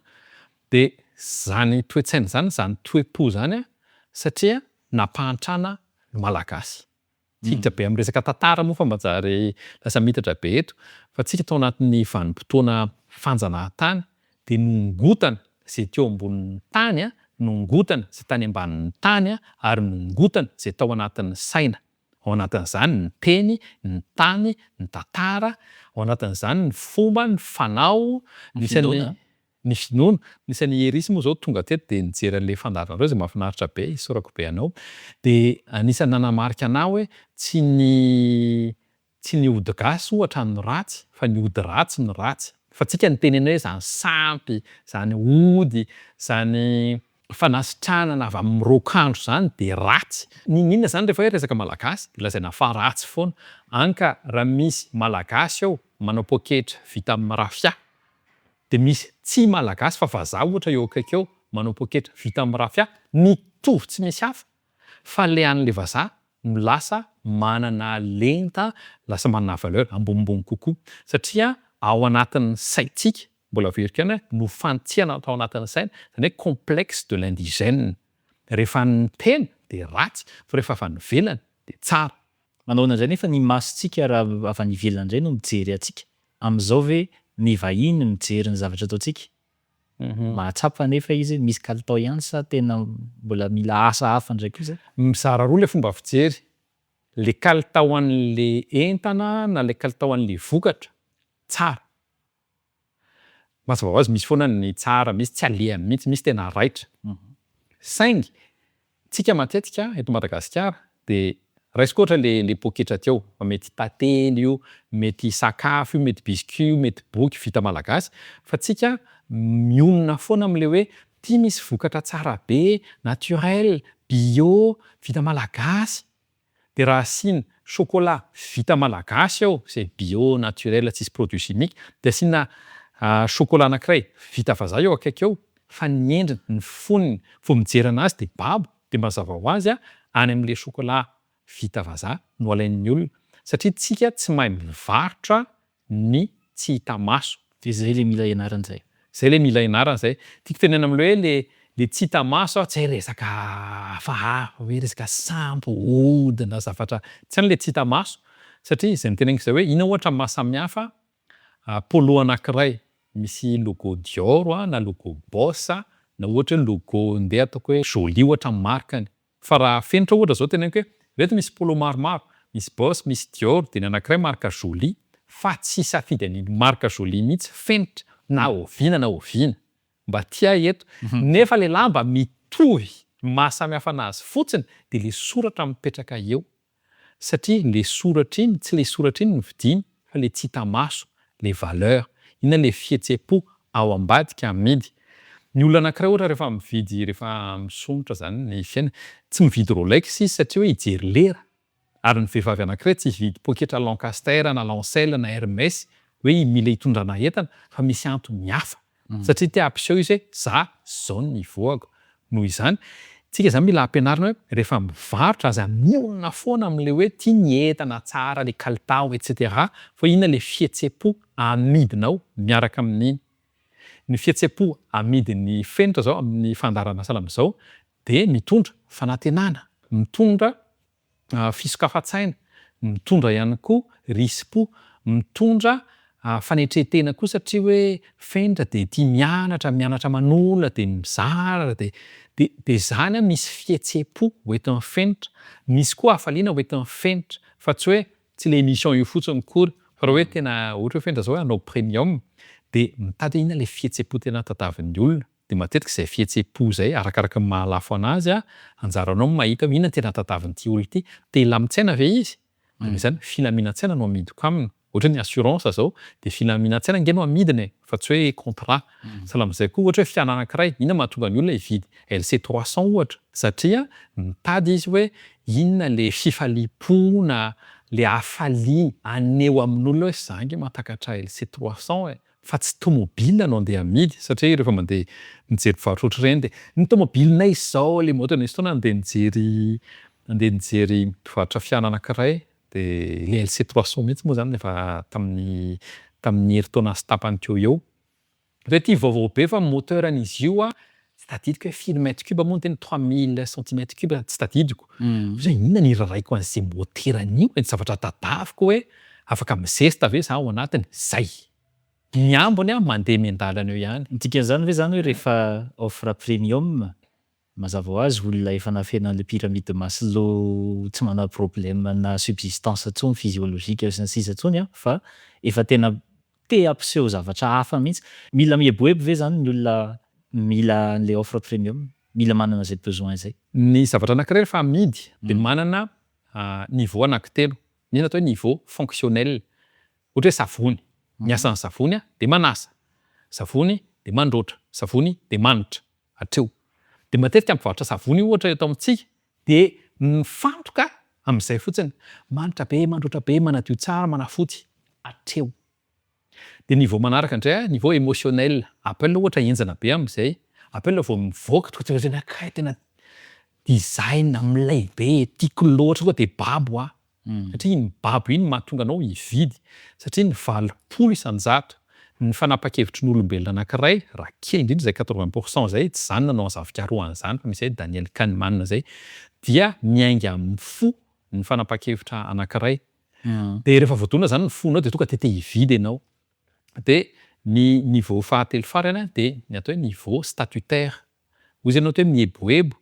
De zany toe-tsaina zany, zany toe-po zany a satria nampahantrana ny malagasy. Tsy hiditra be am'resaka tantara moa fa manjary lasa miitatra be eto fa tsika tao anatin'ny vanim-potoana fanjanahantany de nongotana zay teo ambonin'ny tany a, nongotana zay tany ambanin'ny tany a ary nongotana zay tao anatin'ny saina. Ao anatin'izany ny teny, ny tany, ny tantara, ao anatin'izany ny fomba, ny fanao, Ny nisy an'ny finoana. ny finoana. Nisy an'i Erisy moa zao tonga teto de nijery an'le fandaharanareo zay mahafinaritra be, isaorako be anao. De anisan'ny nanamarika anahy hoe tsy ny tsy ny ody gasy ohatra no ratsy fa ny ody ratsy no ratsy. Fa tsika niteny hoe zany sampy, zany ody, zany fanasitranana avy am'raokandro zany de ratsy. N'inon'inona zany rehefa hoe resaka malagasy de lazaina fa ratsy foana. Hany ka raha misy malagasy ao manao pôketra vita am'rafia de misy tsy malagasy fa vazaha ohatra eo akaiky eo manao pôketra vita am'rafia mitovy tsy misy hafa fa le an'le vazaha no lasa manana lenta, lasa manana valeur ambonimbony kokoa satria ao anatin'ny saintsika, mbola averiko ihany hoe nofantsihana tao anatin'ny saina, zany hoe complexe de l'indigène. Rehefa ny tena de ratsy fa rehefa avy any ivelany de tsara. Manao ahoana indray nefa ny masontsika raha avy any ivelany indray no mijery antsika? Am'zao ve ny vahiny mijery ny zavatra ataontsika? Mahatsapa nefa izy hoe misy kalitao ihany sa tena mbola mila asa hafa ndray koa zay? Mizara roa le fomba fijery, le kalitao an'le entana na le kalitao an'le vokatra tsara. Mazava ho azy misy foana ny tsara, misy tsy alehany mihitsy, misy tena raitra. Saingy tsika matetika eto Madagasikara de raisiko ohatra le le pôketra teo fa mety tantely io, mety sakafo io, mety biscuit io, mety boky vita malagasy fa tsika mionona foana am'le hoe ty misy vokatra tsara be, naturel, bio, vita malagasy. De raha asiana chocolat vita malagasy ao zay bio, naturel, tsisy produit chimique de asiana chocolat anankiray vita vazaha eo akaiky eo fa ny endriny, ny fonony vao mijery anazy de babo de mazava ho azy a any am'le chocolat vita vazaha no alain'ny olona satria tsika tsy mahay mivarotra ny tsy hita maso. De zay le mila ianarana zay. Zay le mila ianarana zay. Tiako tenenina am'le hoe le le tsy hita maso a tsy hay resaka hafahafa hoe resaka sampy, ody na zavatra tsy any le tsy hita maso satria zay noteneniko zay hoe inona ohatra ny mahasamihafa polo anankiray misy logo Dior a na logo Boss a na ohatra hoe logo ndeha ataoko hoe Jolie ohatra ny marikany. Fa raha fenitra ohatra zao teneniko hoe reto misy polo maromaro, misy Boss, misy Dior de ny anankiray marika Jolie fa tsy hisafidy an'iny marika Jolie mihitsy fenitra na oviana na oviana. mba tia aho eto. Nefa le lamba mitovy, ny mahasamy hafa anazy fotsiny de le soratra mipetraka eo satria le soratra iny tsy le soratra iny no vidiana fa le tsy hita maso, le valeur, inona le fihetsem-po ao ambadika amidy. Ny olona anankiray ohatra rehefa mividy rehefa misondrotra zany ny fiainana, tsy mividy Rolex izy satria hoe hijery lera, ary ny vehivavy anankiray tsy hividy poketra Lancaster na Lancel na Hermès hoe mila hitondrana entana fa misy antony hafa satria te hampiseho izy hoe za zao ny niveau-ako. Noho izany, tsika zany mila ampianarina hoe rehefa mivarotra aza mionona foana am'le hoe ty ny entana tsara, le kalitao et cetera fa inona le fihetsem-po amidinao miaraka amin'iny. Ny fihetsem-po amidin'ny fenitra zao amin'ny fandaharana sahala am'zao de mitondra fanantenana, mitondra fisokafan-tsaina, mitondra ihany koa risi-po, mitondra fanetren-tena koa satria hoe fenitra de tia mianatra, mianatra aman'olona de mizara de de de zany a misy fihetsem-po hoentin'ny fenitra, misy koa hafaliana hoentin'ny fenitra fa tsy hoe tsy le émission io fotsiny akory fa raha hoe tena ohatra hoe fenitra zao hoe hanao premium de mitady hoe inona le fihetsem-po tena tadiavin'ny olona de matetika zay fihetsem-po zay arakaraka ny mahalafo anazy a, anjaranao no mahita hoe inona tena tadiavin'ity olona ity, te hilamin-tsaina ve izy? Noho izany filaminan-tsaina no amidiko aminy, ohatra hoe ny assurance zao de filaminan-tsaina ange no amidina e fa tsy hoe contrat. Sahala am'zay koa ohatra hoe fiara anankiray, inona mahatonga ny olona hividy LC 300 ohatra? Satria mitady izy hoe inona le fifaliam-po na le hafaliana aneho amin'olona hoe za ange mahatakatra LC 300 e, fa tsy tomobile no andeha amidy satria rehefa mandeha mijery mpivarotra ohatr'ireny de ny tomobilinay zao le moto. Nisy fotoana nandeha nijery nandeha nijery mpivarotra fiara anankiray de le LC 300 mihitsy moa zany efa tamin'ny tamin'ny herintaona sy tapany teo ho eo. Hoe ty vaovao be fa moteur-n'izy io a tsy tadidiko hoe firy mètre cube moa no tena 3000 centimètre cube tsy tadidiko. Hoe inona no iraraiko an'izay moteran'io e, ny zavatra tadiaviko hoe afaka mizesta ve za ao anatiny, zay. Ny ambiny a mandeha miandalana eo ihany. Ny dikan'izany ve zany hoe rehefa offre premium mazava ho azy olona efa nafenan'le pyramide de Maslow tsy manana problème na subsistance intsony physiologique sy ny sisa intsony a fa efa tena te hampiseho zavatra hafa mihitsy. Mila mieboebo ve zany ny olona mila an'le offre premium? Mila manana zay besoin zay? Ny zavatra anankiray rehefa amidy de manana niveau anankitelo, misy ny atao hoe niveau fonctionnel, ohatra hoe savony, ny asan'ny savony a de manasa, savony de mandroatra, savony de manitra, hatreo. De matetika mpivarotra savony ohatra eto amintsika de mifantoka am'zay fotsiny, manitra be, mandroatra be, manadio tsara, manafotsy, hatreo. De niveau manaraka indray a niveau émotionnel, Apple ohatra henjana be am'zay, Apple vao mivoaka tonga de tena kay tena design milay be, tiako loatra tonga de babo aho. Satria iny babo iny mahatonga anao hividy satria ny 80% ny fanapahan-kevitry ny olombelona anankiray raha kely indrindra zay 80% zay, tsy zany nanao an'izany fikarohana zany fa misy hoe Daniel Kahneman zay, dia miainga amin'ny fo ny fanapahan-kevitra anankiray. De rehefa voadona zany ny fonao de tonga de te hividy ianao. De ny niveau fahatelo farany a de ny atao hoe niveau statutaire, hoy izy ianao teo hoe mieboebo,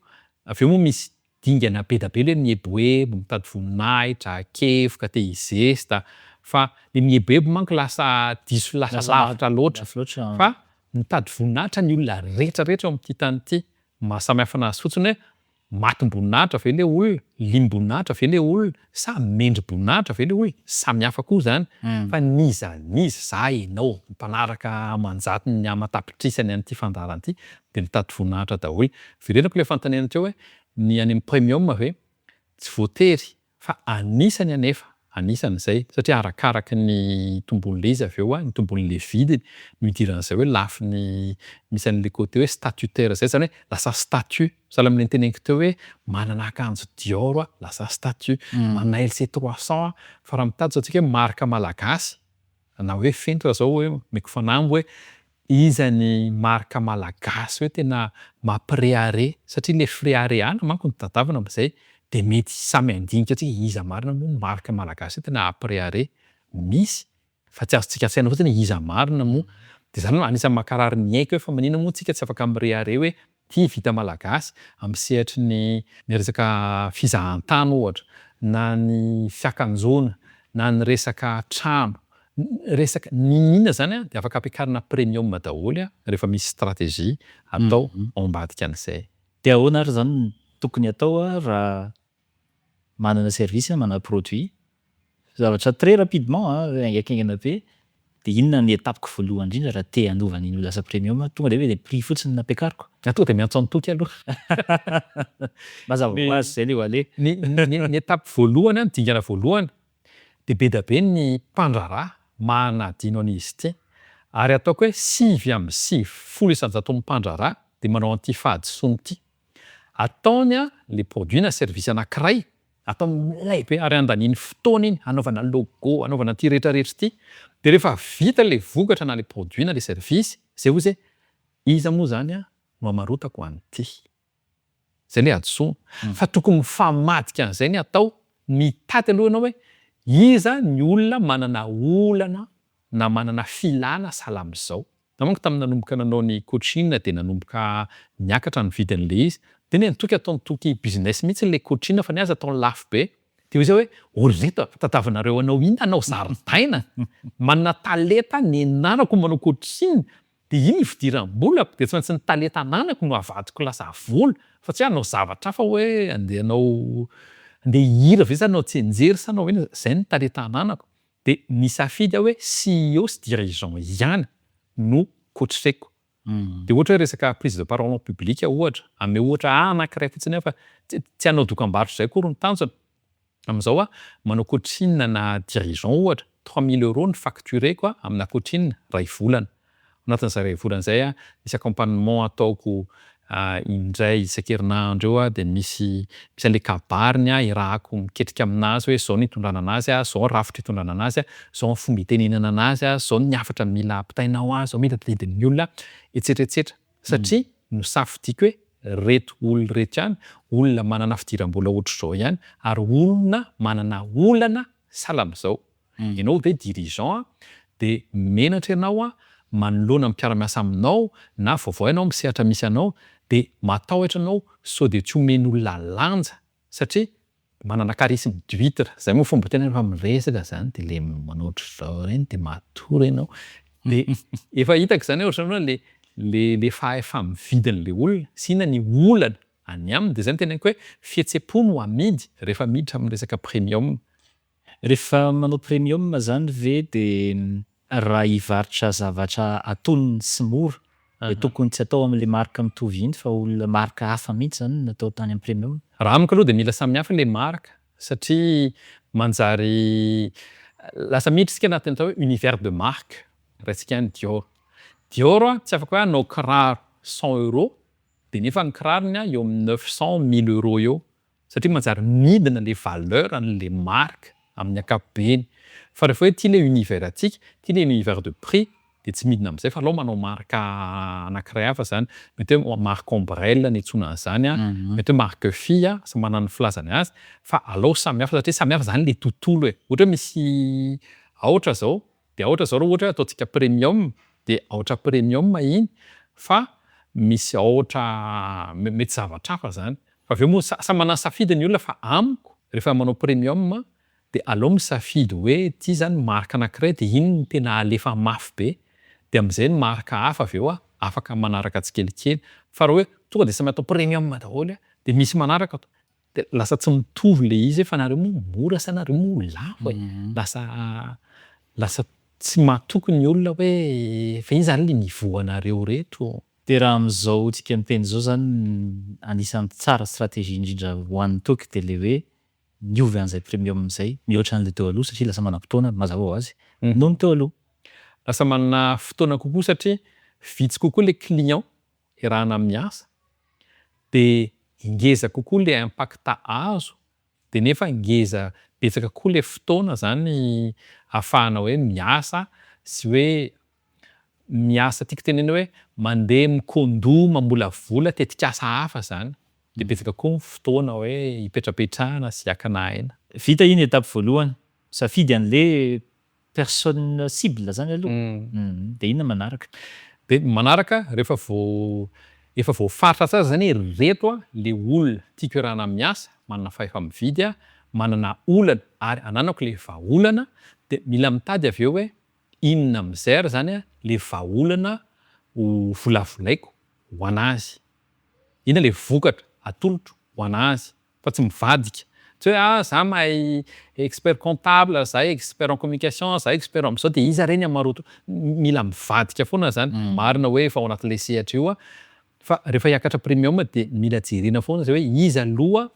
avy eo moa misy dingana be da be le mieboebo, mitady voninahitra, kevoka, te hizesta fa le mieboebo manko lasa diso lasa lavitra loatra fa mitady voninahitra ny olona rehetrarehetra eo amin'ity tany ity. Mahasamy hafa anazy fotsiny hoe matim-boninahitra ve le olona, liam-boninahitra ve le olona sa mendri-boninahitra ve le olona, samy hafa koa zany fa n'iza n'iza za ianao mpanaraka aman-jatony aman-tapitrisany an'ity fandaharana ity de mitady voninahitra daholo. Verenako le fanontaniana teo hoe ny any amin'ny premium ve tsy voatery fa anisany anefa, anisan'izay satria arakaraky ny tombon'le izy avy eo a, ny tombon'le vidiny no idiran'izay hoe lafiny misy an'le côté hoe statutaire zay zany hoe lasa statut sahala amin'le noteneniko teo hoe manana akanjo Dior aho lasa statut, manana LC 300 aho fa raha mitady zao tsika hoe marika malagasy na hoe fenitra zao hoe omeko fanamby hoe iza ny marika malagasy hoe tena mampirehareha satria le fireharehana manko no tadiavina am'zay de mety samy handinika antsika iza marina moa ny marika malagasy hoe tena hampirehareha, misy fa tsy azontsika an-tsaina fotsiny hoe iza marina moa. De zany anisan'ny mankarary ny aiko hoe fa maninona moa tsika tsy afaka mirehareha hoe ty vita malagasy amin'ny sehatry ny ny resaka fizahantany ohatra na ny fiakanjoana na ny resaka trano. Resaka n'inon'inona zany a de afaka ampiakarina premium daholo a rehefa misy stratégie atao ao ambadika an'izay. De ahoana ary zany no tokony atao a raha manana service, manana produit, zavatra très rapidement a, haingankaingana be de inona ny étape-ko voalohany indrindra raha te hanova an'iny ho lasa premium tonga de hoe le prix fotsiny no ampiakariko? Ah tonga de miantso an'i Toky aloha. Mazava ho azy zay le ho aleha. Ny étape voalohany a, ny dingana voalohany de be dia be ny mpandraharaha manadino an'izy ity ary ataoko hoe 99% mpandraharaha de manao an'ity fahadisoana ity. Ataony a le produit na service anankiray, ataony milay be ary andaniany fotoana iny anaovana logo, anaovana ty rehetrarehetra ity, de rehefa vita le vokatra na le produit na le service zay ozy hoe iza moa zany a no hamarotako an'ity? Zay le hadisoana fa tokony mifamadika an'izay ny atao, mitady aloha ianao hoe iza ny olona manana olana na manana filana sahala am'zao. Za manko tamin'ny nanomboka nanao ny coaching de nanomboka niakatra ny vidin'le izy de ne Toky ataony Toky business mihitsy le coaching fa ny azy ataony lafo be de hoy zay hoe ô ry reto a tadiavinareo hanao inona hanao zaridaina? Manana talenta nianarako manao coaching de iny ny fidiram-bolako de tsy maintsy ny talenta ananako no avadiko lasa vola fa tsy hoe hanao zavatra hafa hoe andeha hanao andeha hihira ve sa hanao tsianjery sa hanao inona, zay ny talenta ananako de nisafidy aho hoe CEO sy dirigeant ihany no coacheko. De ohatra hoe resaka prise de parole en public ohatra, ame ohatra anankiray fotsiny aho fa tsy hanao dokam-barotra zay akory ny tanjona. Am'zao aho manao coaching na dirigeant ohatra 3000 euros ny factureko a amina coaching ray volana. Anatin'izay ray volana zay a misy accompagnement ataoko indray isan-kerinandro eo a de misy an'le kabariny a iarahako miketrika aminazy hoe zao ny hitondrana anazy a, zao rafitra hitondrana anazy a, zao ny fomba hitenenana anazy a, zao ny hafatra mila ampitainao azy, zao mila tadidin'ny olona et cetera et cetera satria nosafidiako hoe reto olo reto ihany, olona manana fidiram-bola ohatr'izao ihany ary olona manana olana sahala am'zao. Ianao ve dirigeant de menatra ianao a manoloana ny mpiara-miasa aminao na vaovao ianao am'sehatra misy anao de matahotra anao sao de tsy omen'olona lanja satria manana charisme d'huître, zay moa fomba tena rehefa miresaka zany de le manao ohatr'izao reny de matory ianao de efa hitako zany hoe ohatran'ny hoe le fahefa-mividin'le olona sy inona ny olana any aminy de zay no teneniko hoe fihetsem-po no amidy rehefa miditra am'resaka premium. Rehefa manao premium zany ve de raha hivarotra zavatra antonony sy mora de tokony tsy atao am'le marque mitovy iny fa olona marque hafa mihitsy zany no atao tany am'premium? Raha amiko aloha de mila samihafa le marque satria manjary lasa miditra isika anatin'ny atao hoe univers de marque, raisitsika ny Dior. Dior a tsy afaka hoe hanao kiraro 100 euros de nefa ny kirarony a eo amin'ny 900 1000 euros eo satria manjary midina le valeur an'le marque amin'ny ankapobeny fa rehefa hoe ty le univers antsika, ty le univers de prix de tsy midina am'zay fa alao manao marque anankiray hafa zany, mety hoe marque ombrelle ny iantsoana an'zany a, mety hoe marque fille samy manana ny filazany azy fa alao samihafa satria samihafa zany le tontolo e. Ohatra hoe misy aotra zao de aotra zao raha ohatra hoe ataontsika premium de aotra premium iny fa misy aotra mety zavatra hafa zany fa avy eo moa samy manana ny safidy ny olona fa amiko rehefa manao premium de aleo misafidy hoe ty zany marque anankiray de iny no tena alefa mafy be de am'zay ny marque hafa avy eo a afaka manaraka tsikelikely fa raha hoe tonga de samy atao premium daholo a de misy manaraka de lasa tsy mitovy le izy hoe fa nareo moa mora sa nareo moa lafo e? Lasa tsy mahatoky ny olona hoe fa ino zany le niveau anareo reto? De raha am'zao tsika miteny zao zany anisan'ny tsara stratégie indrindra ho an'ny Toky de le hoe miova an'zay premium zay mihoatra an'le teo aloha satria lasa manam-potoana mazava ho azy noho ny teo aloha. Lasa manana fotoana kokoa satria vitsy kokoa le client iarahana miasa de ngeza kokoa le impact azo de nefa ngeza betsaka koa le fotoana zany ahafahana hoe miasa sy hoe miasa tiako tenena hoe mandeha mikondo mamolavola tetikasa hafa zany de betsaka koa ny fotoana hoe hipetrapetrahana sy hakana aina. Vita iny étape voalohany, misafidy an'le personne cible zany aloha de inona manaraka? De manaraka rehefa efa voafaritra tsara zany hoe reto a le olona tiako iarahana miasa, manana fahefa-mividy a, manana olana ary ananako le vahaolana de mila mitady avy eo hoe Inona amin'izay ary zany a le vahaolana ho volavolaiko ho anazy? Inona le vokatra atolotro ho anazy fa tsy mivadika. Tsy hoe ah za mahay expert comptable, za expert en communication, za expert am'zao de iza re ny hamaroto. Mila mivadika foana zany. Marina hoe efa ao anatin'le sehatra io a, fa rehefa hiakatra premium de mila jerena foana zay hoe iza aloha,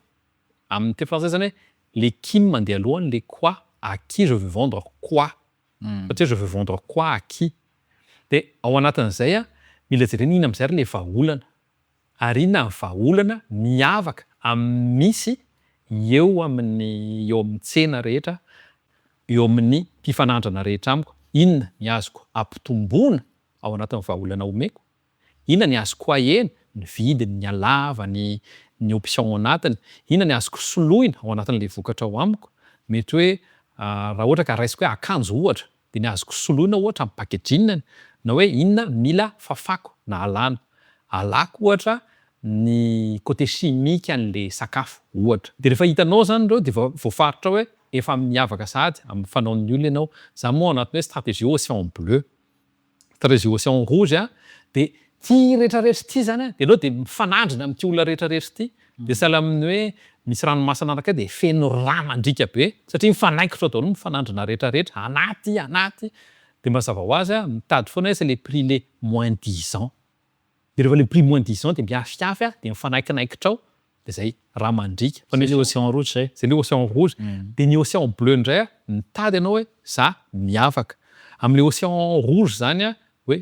amin'ny teny frantsay zany hoe le qui no mandeha alohany le quoi, à qui je veux vendre quoi, fa tsy hoe je veux vendre quoi à qui. De ao anatin'izay a mila jerena inona am'zay ary le vahaolana, ary inona ny vahaolana miavaka am'misy eo amin'ny eo amin'ny tsena rehetra, eo amin'ny mpifanandrana rehetra amiko. Inona ny azoko ampitomboina ao anatin'ny vahaolana omeko? Inona ny azoko ahena? Ny vidiny, ny halavany, ny option ao anatiny. Inona ny azoko soloina ao anatin'le vokatra ao amiko? Mety hoe raha ohatra ka raisiko hoe akanjo ohatra, de ny azoko soloina ohatra am'packaging-ny, na hoe inona mila fafako na alana. Alako ohatra ny côté chimique an'le sakafo ohatra. De rehefa hitanao zany reo de voafaritra hoe efa miavaka sahady am'fanaon'ny olona ianao. Zany moa ao anatin'ny hoe stratégie océan bleu. Stratégie océan rouge a de ty rehetrarehetra ty zany a, de anao de mifanandrina am'ty olona rehetrarehetra ty. De sahala amin'ny hoe misy ranomasina anankiray de feno rà mandriaka be satria mifanaikitra ao daholo mifanandrina rehetrarehetra, anaty anaty. De mazava ho azy a mitady foana hoe c'est le prix le moins disant. De rehefa le prix moins disant de miafiafy a de mifanaikinaikitra ao de zay rà mandriaka. Fa misy océan rouge zay. Zay le océan rouge. De ny océan bleu ndray a mitady ianao hoe za miavaka. Am'le océan rouge zany a hoe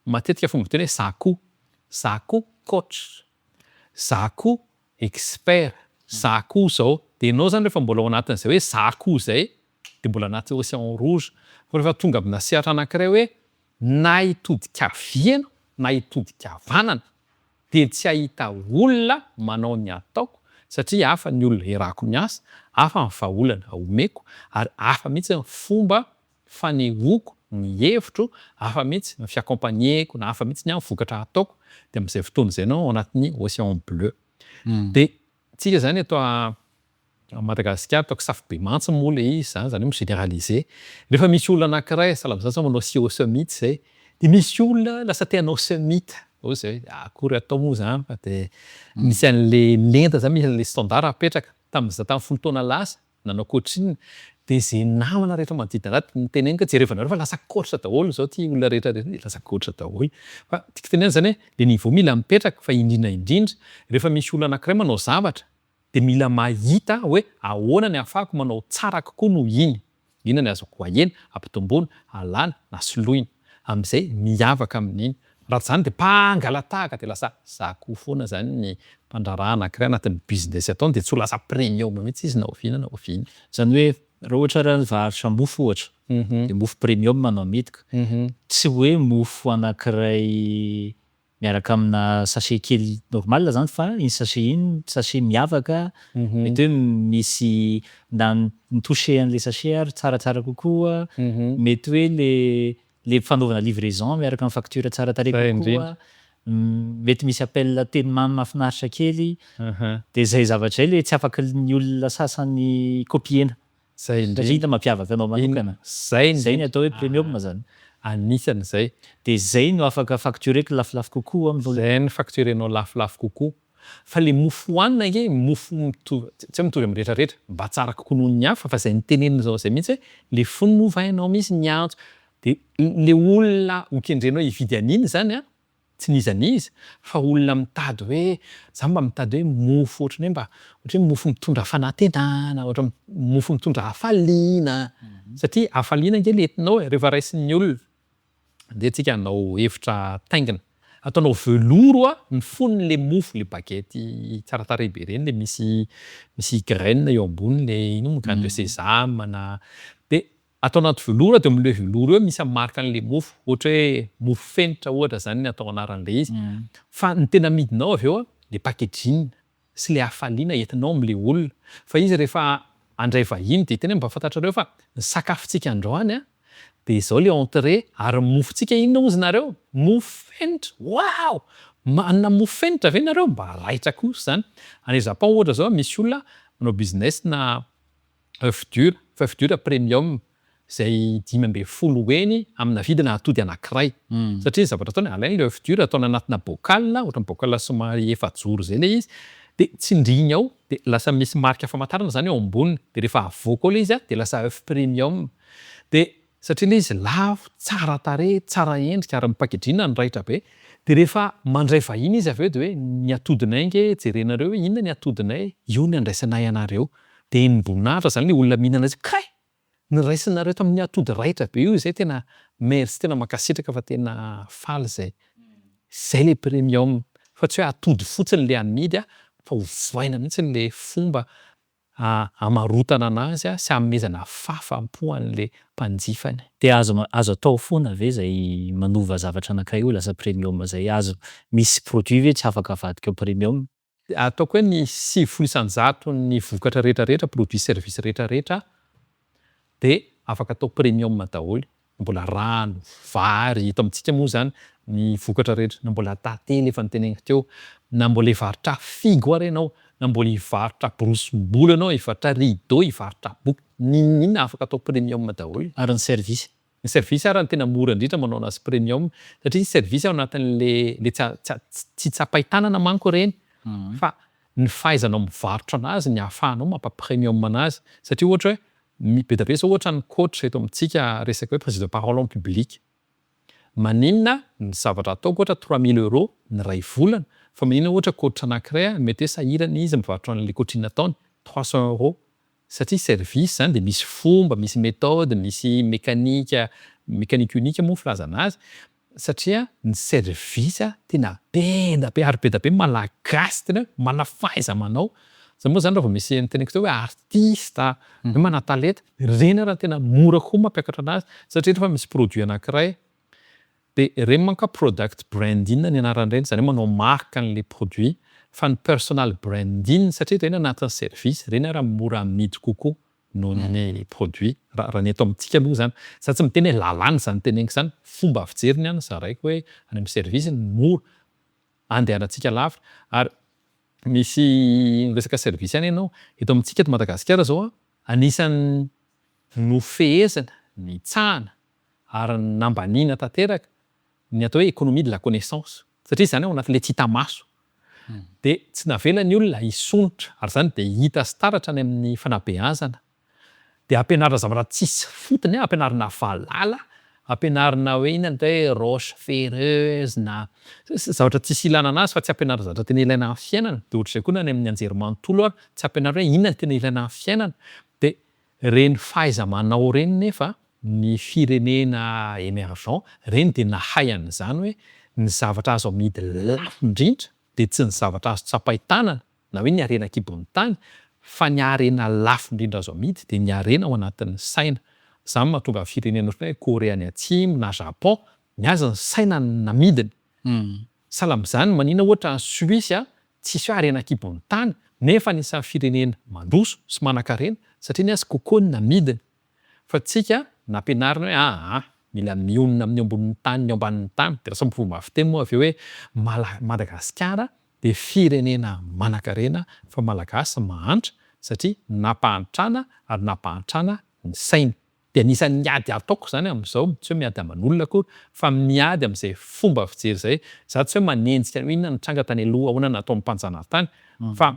matetika fomba fiteny hoe za koa, za koa coach, za koa expert, za koa zao. De ianao zany rehefa mbola ao anatin'izay hoe za koa zay de mbola anaty océan rouge. Fa rehefa tonga amina sehatra anankiray hoe na hitodika havia anao na hitodika havanana de tsy hahita olona manao ny ataoko satria hafa ny olona iarahako miasa, hafa ny vahaolana omeko ary hafa mihitsy ny fomba fanehoako ny hevitro, hafa mihitsy ny fi-accompagner-ko na hafa mihitsy ny vokatra ataoko. De am'zay fotoana zay anao ao anatin'ny océan bleu. De tsika zany eto Madagasikara ataoko safobemantsy moa le izy zany, zany hoe mi-généraliser. Rehefa misy olona anankiray sahala am'zany zao manao CEO summit zay, de misy olona lasa te hanao summit, hoy zay hoe akory atao moa zany fa de misy an'le lenta zany, misy an'le standard apetraka. Tam'za tam'folo taona lasa nanao coaching de zay namana rehetra manodidina anahy niteneniko hoe jerevanareo fa lasa coach daholo zao ty olona rehetrarehetra ty, lasa coach daholo. Fa tiako tenenina zany hoe le niveau mila mipetraka fa indrindra indrindra rehefa misy olona anankiray manao zavatra de mila mahita hoe ahoana ny ahafahako manao tsara kokoa noho iny. Inona ny azoko ahena, ampitomboina, alana na soloina. Am'zay miavaka amin'iny. Raha tsy zany de mpangalatahaka de lasa za koa foana zany ny mpandraharaha anankiray anatin'ny business ataony de tsy ho lasa premium mihitsy izy na oviana na oviana. Zany hoe raha ohatra raha nivarotra mofo ohatra de mofo premium no amidiko. Tsy hoe mofo anankiray miaraka amina sachet kely normal zany fa iny sachet iny sachet miavaka, mety hoe misy na ny toucher an'le sachet ary tsaratsara kokoa, mety hoe le fanaovana livraison miaraka am'facture tsara tarehy Zay kokoa, indrindra. mety misy appel teny mamy mahafinaritra kely de zay zavatra zay le tsy afaky ny olona sasany copiena Zay satria indrindra. iny mampiavaka anao manokana. Zay Zay ny indrindra. atao hoe premium zany. Anisan'izay. De zay no afaka factureko lafolafo kokoa am'lo- Zay no facturenao lafolafo kokoa. Fa le mofo hohanina ange mofo mitovy, tsy hoe mitovy am'rehetrarehetra, mba tsara kokoa noho ny hafa fa zay nitenenina zao zay mihitsy hoe le fonony moa va ianao misy miantso de le olona ho kendrenao hividy an'iny zany a tsy n'iza n'iza fa olona mitady hoe za mba mitady hoe mofo ohatran'ny hoe mba ohatra hoe mofo mitondra fanantenana, ohatra mofo mitondra hafaliana satria hafaliana ange le entinao e rehefa raisin'ny olona. Ndeha tsika hanao hevitra taingina, ataonao velours a ny fonon'le mofo le baguette tsara tarehy be reny le misy graine eo amboniny le ino moa graine de sésame na de atao anaty velours de am'le velours eo misy marque an'le mofo ohatra hoe mofo fenitra ohatra zany ny atao anaran'le izy. Fa ny tena amidinao avy eo a le packaging sy le hafaliana entinao am'le olona. Fa izy rehefa handray vahiny de tena hoe mba fantatrareo fa ny sakafontsika androany a de zao le entrée ary ny mofontsika inona hozy nareo? Mofo fenitra! Waouh! Manana mofo fenitra ve nareo? Mba raitra kosa zany. Any Japon ohatra zao misy olona manao business na œuf dur, fa œuf dur premium. izay 15 heny amina vidina atody anankiray. Satria ny zavatra ataony, alainy le oeuf dur ataony anatina bocal, ohatran'ny bocal somary efajoro zay le izy, de tsindriny ao de lasa misy marika famantarana zany eo amboniny, de rehefa avoaka ao le izy a de lasa oeuf premium. De satria le izy lafo, tsara tarehy, tsara endrika ary ny packaging ny raitra be, de rehefa mandray vahiny izy avy eo de hoe ny atodinay nge jerenareo hoe inona ny atodinay, io no andraisanay anareo. De henim-boninahitra zany le olona mihinana azy kay! Noraisinareo tamin'ny atody raitra be io zay tena merci tena mankasitraka fa tena faly zay. Zay le premium fa tsy hoe atody fotsiny le amidy a fa ovaina mihitsy le fomba hamarotana anazy a sy hanomezana fahafaham-po an'le mpanjifany. De azo azo atao foana ve zay manova zavatra anankiray ho lasa premium zay? Azo misy produit ve tsy afaka avadika ho premium? Ataoko hoe ny 90% ny vokatra rehetrarehetra, produit service rehetrarehetra de afaka atao premium daholo. Mbola rano, vary, eto amintsika moa zany ny vokatra rehetra, na mbola tantely efa noteneniko teo, na mbola hivarotra figo ary ianao, na mbola hivarotra borosim-bolo ianao, hivarotra rideau, hivarotra boky, n'inon'inona afaka atao premium daholo. Ary ny service? Ny service ary no tena mora indrindra manao anazy premium satria ny service ao anatin'le le tsy a- tsy tsapain-tanana manko ireny fa ny fahaizanao mivarotra anazy ny ahafahanao mampa-premium anazy satria ohatra hoe mi- be dia be zao ohatra ny coach eto amintsika resaka hoe prise de parole en public. Maninona ny zavatra ataoko ohatra 3000 euros ny iray volana fa maninona ohatra coach anankiray a mety hoe sahirana izy mivarotra an'le coaching ataony 300 euros satria service zany de misy fomba, misy méthode, misy mécanique, mécanique unique moa filazana azy satria ny service tena be da be ary be da be malagasy tena hoe mana fahaiza-manao. Zany moa zany raha vao misy noteneniko teo hoe artiste hoe manan-talenta, ireny ara tena mora koa mampiakatra anazy satria rehefa misy produit anankiray de ireny manko a product branding ny anaran'ireny zany hoe manao marque an'le produit fa ny personal branding satria ireny anatin'ny service ireny ara mora amidy kokoa noho ny produit raha ny eto amintsika aloha zany. Za tsy miteny hoe lalàna zany teneniko zany, fomba fijery ny ahy no zaraiko hoe any amin'ny service no mora andehanantsika lavitra ary misy resaka service ihany ianao, eto amintsika eto Madagasikara zao a anisan'ny nofehezina, nitsahana ary nambaniana tanteraka ny atao hoe économie de la connaissance satria zany ao anatin'le tsy hita maso. De tsy navela ny olona hisondrotra ary zany de hita sy taratra any amin'ny fanabeazana. De ampianarina zavatra tsisy fotony a, ampianarina valala, ampianarina hoe inona ny atao hoe roche ferreuse na zavatra tsisy ilana anazy fa tsy ampianarina zavatra tena ilaina amin'ny fiainana. De ohatr'izay koa na any amin'ny anjerimanontolo ary tsy ampianarina hoe inona no tena ilaina amin'ny fiainana. De reny fahaiza-manao reny nefa ny firenena émergent reny de nahay an'izany hoe ny zavatra azo amidy lafo indrindra de tsy ny zavatra azo tsapain-tanana na hoe ny harena an-kibon'ny tany fa ny harena lafo indrindra azo amidy de ny harena ao anatin'ny saina. Zany mahatonga firenena ohatran'ny hoe Korea any Atsimo na Japon, ny azy ny saina no namidiny. Sahala am'zany maninona ohatra ny Suisse a tsisy hoe harena an-kibon'ny tany nefa anisan'ny firenena mandroso sy manan-karena satria ny azy coco no namidiny. Fa tsika nampianarina hoe aha mila mionona amin'ny ambonin'ny tany ny ambanin'ny tany de lasa fomba fiteny moa avy eo hoe Mala- Madagasikara de firenena manan-karena fa malagasy mahantra satria nampahantrana ary nampahantrana ny saina. De anisan'ny ady ataoko zany am'zao, tsy hoe miady aman'olona akory fa miady am'zay fomba fijery zay. Za tsy hoe manenjika hoe inona nitranga tany aloha, ahoana nataon'ny mpanjanahantany fa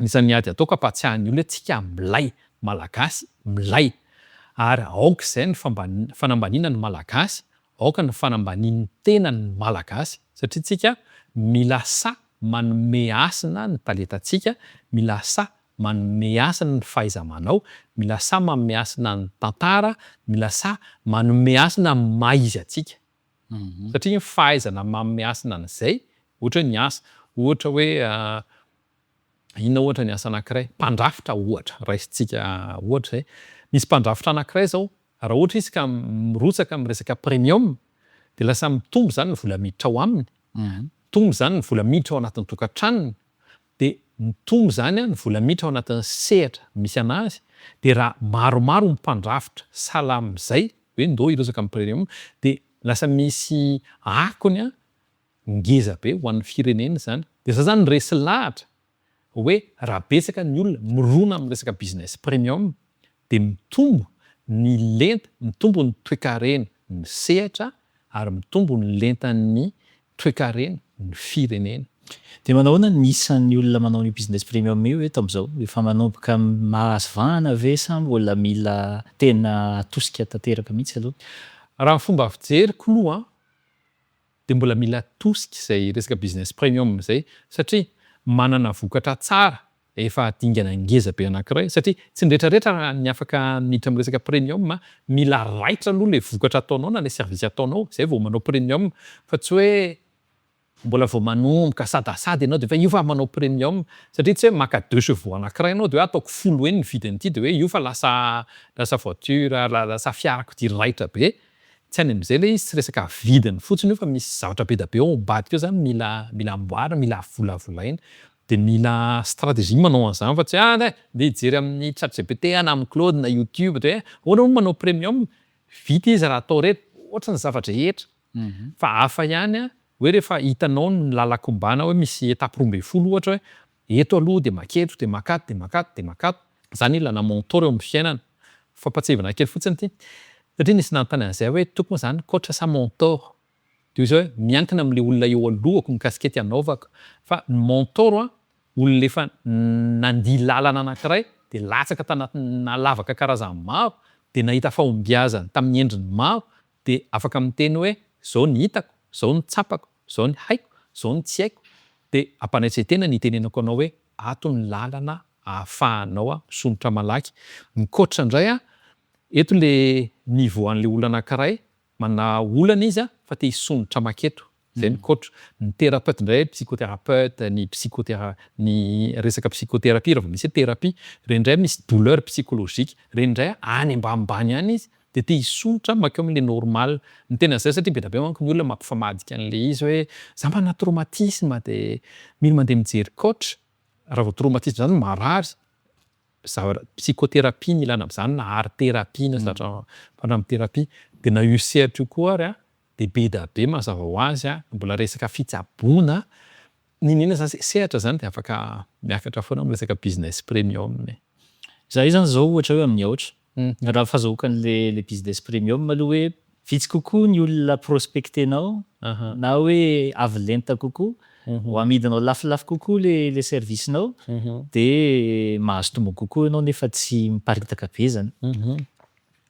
anisan'ny ady ataoko hampahatsiahy ny olona hoe tsika milay, malagasy milay ary aoka izay ny fanambaniana ny malagasy, aoka ny fanambanian'ny tena ny malagasy satria tsika mila sahy manome hasina ny talentantsika, mila sahy manome hasina ny fahaiza-manao, mila sahy manome hasina ny tantara, mila sahy manome hasina ny maha izy antsika. Satria ny fahaizana manome hasina an'izay, ohatra hoe ny asa, ohatra hoe inona ohatra ny asa anankiray, mpandrafitra ohatra, raisintsika ohatra zay. Misy mpandrafitra anankiray zao, raha ohatra izy ka mirotsaka amin'ny resaka premium de lasa mitombo zany ny vola miditra ao aminy, mitombo zany ny vola miditra ao anatin'ny tokantranony, de mitombo zany a ny vola miditra ao anatin'ny sehatra misy anazy, de raha maromaro ny mpandrafitra sahala am'zay hoe ndô hirotsaka amin'ny premium de lasa misy akony a ngeza be ho an'ny firenena zany. De za zany resy lahatra hoe raha betsaka ny olona mirona amin'ny resaka business premium de mitombo. ny lenta, mitombo ny toekarena ny sehatra ary mitombo ny lentan'ny toekarena ny firenena. Dia manahoana ny isan'ny olona manao an'io business premium io eto amin'izao? Efa manomboka mahazo vahana ve sa mbola mila tena atosika tanteraka mihitsy aloha? Raha ny fomba fijeriko aloha dia mbola mila tosika izay resaka business premium izay satria manana vokatra tsara efa dingana ngeza be anankiray satria tsy ny rehetrarehetra ny afaka miditra amin'ny resaka premium, mila raitra aloha le vokatra ataonao na le service ataonao zay vao manao premium fa tsy hoe mbola vao manomboka sadasada ianao de efa io fa manao premium satria tsy hoe maka deux chevaux anankiray ianao de hoe ataoko folo heny ny vidin'ity de hoe io fa lasa lasa voiture, lasa fiarakodia raitra be. Tsy any am'zay le izy, tsy resaka vidiny fotsiny io fa misy zavatra be dia be ao ambadika ao zany mila mila amboarina, mila volavolaina de mila stratégie manao an'zany fa tsy hoe ah ndray ndeha hijery amin'ny chat G P T aho na amin'ny Claude na YouTube de hoe ahoana moa manao premium? Vita izy raha atao reto, ohatry ny zava-drehetra. Fa hafa ihany a hoe rehefa hitanao ny lalan-kombana hoe misy étape 12 ohatra hoe eto aloha de maketo de makato de makato de makato. Zany ilana mentor eo amin'ny fiainana. Fampatsiahivana kely fotsiny ity satria nisy nanontany an'izay hoe Toky moa zany coach sa mentor? De hoy izy hoe miankina am'le olona eo alohako ny kasikety anaovako fa ny mentor a olona efa nandia lalana anankiray de latsaka tanatina lavaka karazany maro de nahita fahombiazana tamin'ny endriny maro de afaka miteny hoe zao ny hitako, zao ny tsapako, zao ny haiko, zao ny tsy haiko, de ampanetren-tena ny itenenako anao hoe ato ny lalana ahafahanao a misondrotra malaky. Ny coach indray a eto le niveau an'le olona anankiray manana olana izy a fa te hisondrotra maketo, zay ny coach. Ny thérapeute indray psychothérapeute, ny psychothéra- ny resaka psychothérapie raha vao misy hoe thérapie, reny indray misy douleur psychologique, reny indray any ambanimbany any izy de te hisondrotra mankeo am'le normal. Ny tena zay satria be dia be manko ny olona mampifamadika an'le izy hoe za manana traumatisme de mila mandeha mijery coach. Raha vao traumatisme zany marary, zavatra psychothérapie no ilana am'zany na art thérapie na zavatra mifandraika am'thérapie. De na io sehatra io koa ary a de be dia be mazava ho azy a mbola resaka fitsaboana, n'inona n'inona zany sehatra zany de afaka miakatra foana am'resaka business premium e. Za io zany zao ohatra hoe amin'ny aotra, raha fahazahoako an'le le business premium aloha hoe vitsy kokoa ny olona prospectenao na hoe avo lenta kokoa, ho amidinao lafolafo kokoa le le service-nao de mahazo tombony kokoa ianao nefa tsy miparitaka be zany.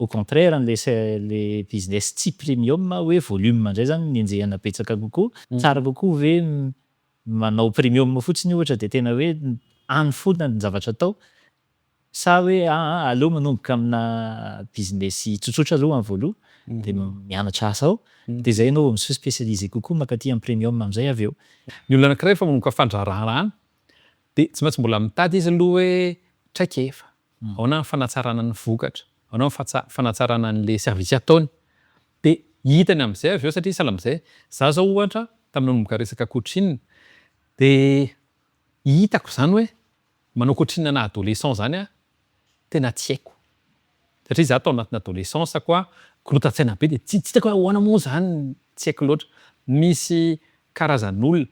Au contraire an'le se- le business tsy premium hoe volume ndray zany no enjehina betsaka kokoa, tsara kokoa ve manao premium fotsiny ohatra de tena hoe any foana ny zavatra atao sa hoe aa aleo manomboka aminà business tsotsotra aloha am'voaloha de mianatra asa ao de zay anao vao mi-se spécialiser kokoa mankaty am'premium am'zay avy eo. Ny olona anankiray efa manomboka fandraharahana de tsy maintsy mbola mitady izy aloha hoe traikefa, ahoana ny fanatsarana ny vokatra, ahoana ny fatsa- fanatsarana an'le service ataony. De hitany am'zay avy eo satria sahala am'zay za zao ohatra tamin'ny nanomboka resaka coaching de hitako zany hoe manao coaching ana adolescent zany aho tena tsy haiko satria za tao anatin'ny adolescence koa korotan-tsaina be de tsy hitako hoe ahoana moa zany tsy haiko loatra. Misy karazan'olona,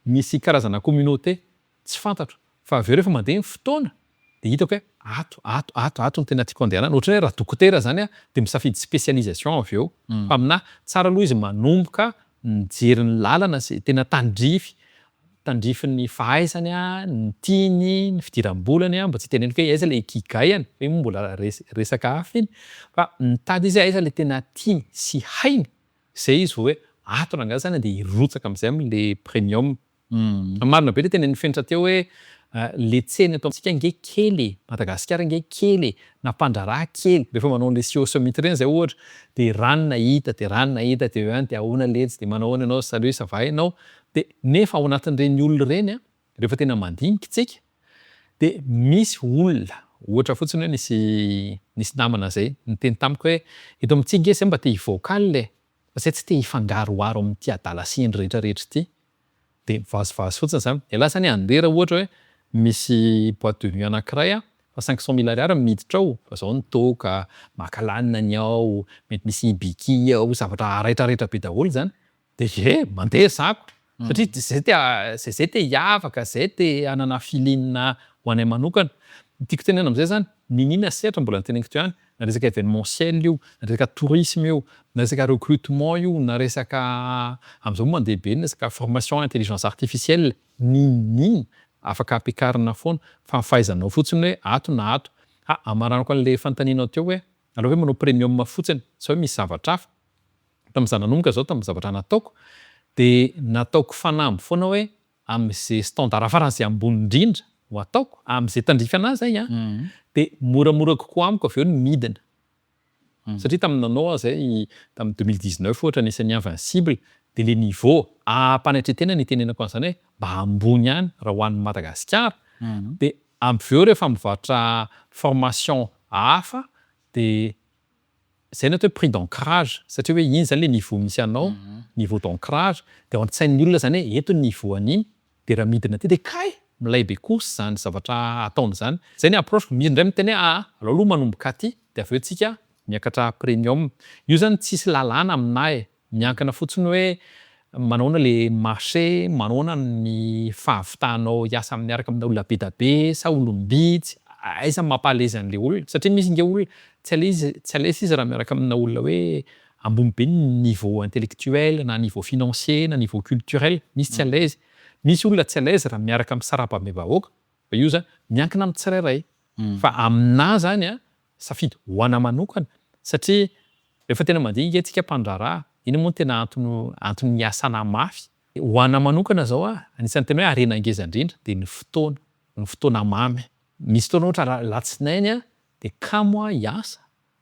misy karazana communauté tsy fantatro fa avy eo rehefa mandeha ny fotoana de hitako hoe ato, ato, ato, ato no tena tiako andehanana. Ohatra hoe raha dokotera zany aho de misafidy spécialisation avy eo fa aminahy tsara aloha izy manomboka mijery ny lalana sy tena tandrify, tandrify ny fahaizany a, ny tiany, ny fidiram-bolany a, mba tsy hiteneniko hoe aiza le ikigai-any fa iny moa mbola resaka hafa iny fa mitady izy hoe aiza le tena tiany sy hainy zay izy vao hoe ato rangahy zany andeha hirotsaka am'zay am'le premium. Marina be le tenenin'i Fenitra teo hoe le tsena eto amintsika ange kely e, Madagasikara ange kely e, na mpandraharaha kely, rehefa manao an'le C E O summit reny zay ohatra de ranona hita de ranona hita de eo ihany de ahoana letsy de manao ahoana ianao, salut ça va ianao? De nefa ao anatin'ireny olona ireny a rehefa tena mandinika tsika de misy olona ohatra fotsiny hoe nisy nisy namana zay niteny tamiko hoe eto amintsika nge zay mba te hi-vocal e, fa zay tsy te hifangaroharo amin'ity adala sy hendry rehetrarehetra ity. De mivazivazy fotsiny zany, ialahy zany andeha raha ohatra hoe misy boîte de nuit anankiray a fa 500 000 ariary miditra ao fa zao ny toaka, maka lanina ny ao, mety misy biki ao, zavatra raitra be daholo zany de ie mandeha zako satria zay te zay zay te hiavaka, zay te hanana feeling ho anay manokana. Ny tiako tenenina am'zay zany N'inon'inona sehatra mbola noteneniko teo ihany, na resaka événementiel io, na resaka tourisme io, na resaka recrutement io, na resaka am'zao moa mandeha be ny resaka formation intelligence artificielle, n'inon'inona afaka ampiakarina foana fa ny fahaizanao fotsiny hoe ato na ato. Ah, amaranako an'le fanontanianao teo hoe aleo ve manao premium fotsiny sa hoe misy zavatra hafa? Tamin'izaho nanomboka zao tamin'ny zavatra nataoko de nataoko fanamby foana hoe am'zay standard faran'zay ambony indrindra ho ataoko am'zay tandrify anazy zay a, de moramora kokoa amiko avy eo ny midina. Satria tamin'ny nanao aho zay tamin'ny 2019 ohatra anisan'ny invincible, de le niveau ampanetren-tena ny itenenako an'zany hoe mba ambony ihany raha ho an'i Madagasikara, de avy eo rehefa mivarotra formation hafa de zay no atao hoe prix d'ancrage, satria hoe iny zany le niveau misy anao, niveau d'ancrage, de ao an-tsain'ny olona zany hoe eto ny niveau an'iny, de raha midina aty de kay milay be kosa zany zavatra ataony zany. Zay ny approche-ko, misy indray miteny hoe aah aleo aloha manomboka aty de avy eo tsika miakatra premium. Io zany tsisy lalàna aminahy e, miankina fotsiny hoe manahoana le marché, manahoana ny fahavitanao hiasa miaraka amina olona be da be sa olom-bitsy, aiza mampa à l'aise an'le olona satria misy nge olona tsy à l'aise tsy à l'aise izy raha miaraka amina olona hoe ambony be ny niveau intellectuel na niveau financier na niveau culturel, misy tsy à l'aise. Misy olona tsy à l'aise raha miaraka amin'ny sarababem-bahoaka fa io zany miankina amin'ny tsirairay. Fa aminahy zany a, safidy ho anahy manokana satria rehefa tena mandinika antsika mpandraharaha, ino moa no tena antony antony iasana mafy? Ho anahy manokana zao a, anisan'ny tena hoe harena ngeza indrindra de ny fotoana, ny fotoana mamy. Misy fotoana ohatra raha latsinainy a de kamo aho hiasa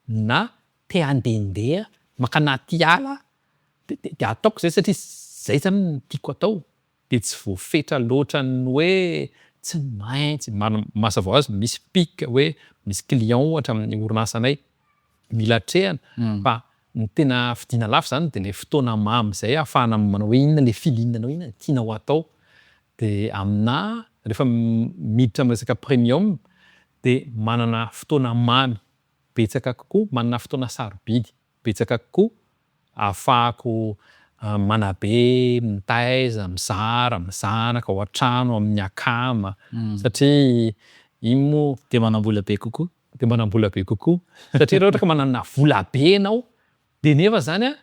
na te handehandeha maka anaty ala de de ataoko zay satria zay zany no tiako atao, de tsy voafetra loatra ny hoe tsy maintsy mana- mazava ho azy misy pic hoe misy client ohatra amin'ny orinasanay mila atrehana, fa ny tena vidiana lafo zany de le fotoana mamy zay ahafahana manao hoe inona le feeling anao, inona ny tianao atao. De aminahy rehefa miditra am'resaka premium de manana fotoana mamy betsaka kokoa, manana fotoana sarobidy betsaka kokoa ahafahako manabe, mitaiza, mizara am'zanaka ao an-trano, amin'ny akama satria iny moa De manam-bola be kokoa. De manam-bola be kokoa satria raha ohatra ka manana vola be ianao de nefa zany a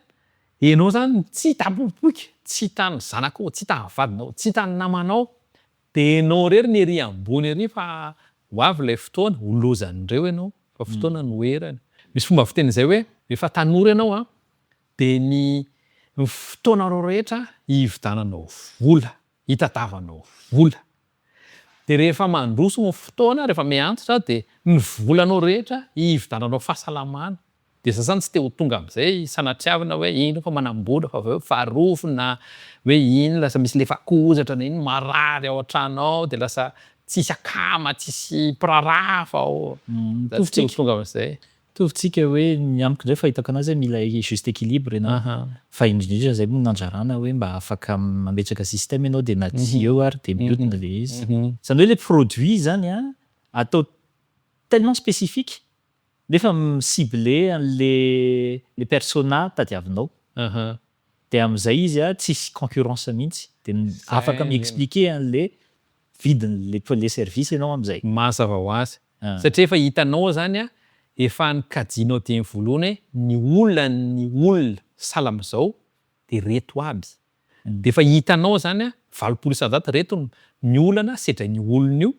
ianao zany tsy hita popoka, tsy hitan'ny zanakao, tsy hitan'ny vadinao, tsy hitan'ny namanao, de ianao irery ny ery ambony ery fa ho avy lay fotoana ho lozan'ireo ianao fa fotoana no erany. Misy fomba fiteny zay hoe rehefa tanora ianao a de ny ny fotoananao rehetra hividiananao vola, hitadiavanao vola. De rehefa mandroso ny fotoana, rehefa miha-antitra de ny volanao rehetra hividiananao fahasalamana. De za zany tsy te ho tonga am'zay sanatriavina hoe iny fa manam-bola fa avy eo farofina, hoe iny lasa misy lefakozatra na iny marary ao an-trano ao de lasa tsisy akama, tsisy mpiraharaha fa ao za tsy te ho tonga am'zay. Mitovitsika hoe ny amiko ndray fahitako anazy hoe mila juste équilibre ianao, fa indrindrindra zay moa nandrarana hoe mba afaka mametraka système ianao de na tsy eo ary de mihodina le izy. Zany hoe le produit zany a atao tellement spécifique nefa mi-cibler an'le le persona tadiavinao, de am'zay izy a tsisy concurrence mihitsy de afaka mi-expliquer an'le vidin'le le service ianao am'zay. Mazava ho azy satria efa hitanao zany a, efa nikajinao dieny voalohany hoe ny olan'ny olona sahala am'zao de reto aby. De efa hitanao zany a 80% reto ny olana sedrain'io olona io,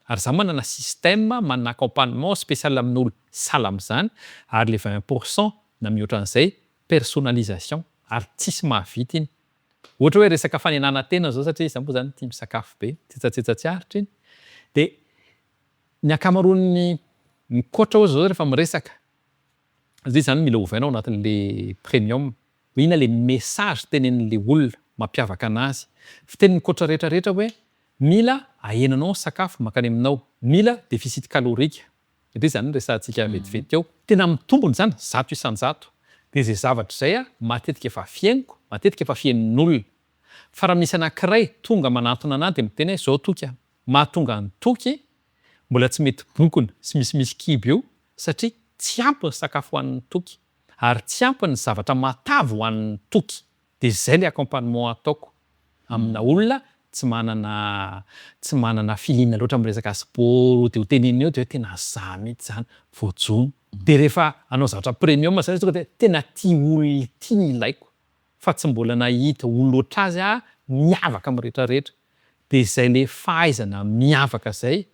ary za manana système, manana accompagnement spécial amin'olo sahala am'zany, ary le 20% na mihoatra an'izay personnalisation ary tsisy mahavita iny. Ohatra hoe resaka fanenana tena zao satria za moa zany tia misakafo be, tsetsatsetsa tsy aritra iny, de ny ankamaroan'ny ny coach hozy zao rehefa miresaka, zay zany mila ovaina ao anatin'le premium, hoe inona le message tenenin'le olona mampiavaka anazy. Fitenin'ny coach rehetrarehetra hoe mila ahenanao ny sakafo mankany aminao, mila déficit calorique, satria zany no resahantsika vetivety teo, tena mitombina zany 100%. De zay zavatra zay a matetika efa fihainoko, matetika efa fihainon'olona. Fa raha misy anankiray tonga manantona anahy de miteny hoe zao Toky a, mahatonga ny Toky mbola tsy mety bokona sy misimisy kibo io satria tsy ampy ny sakafo hohanin'ny Toky ary tsy ampy ny zavatra matavy hohanin'ny Toky. De zay le accompagnement ataoko amina olona. tsy manana tsy manana feeling loatra amin'ny resaka sport de ho tenenina eo de hoe tena za mihitsy zany voajono. De rehefa hanao zavatra premium zany izy tonga de tena ty olona ity no ilaiko fa tsy mbola nahita olona ohatr'azy aho miavaka amin'ny rehetrarehetra. De zay le fahaizana miavaka zay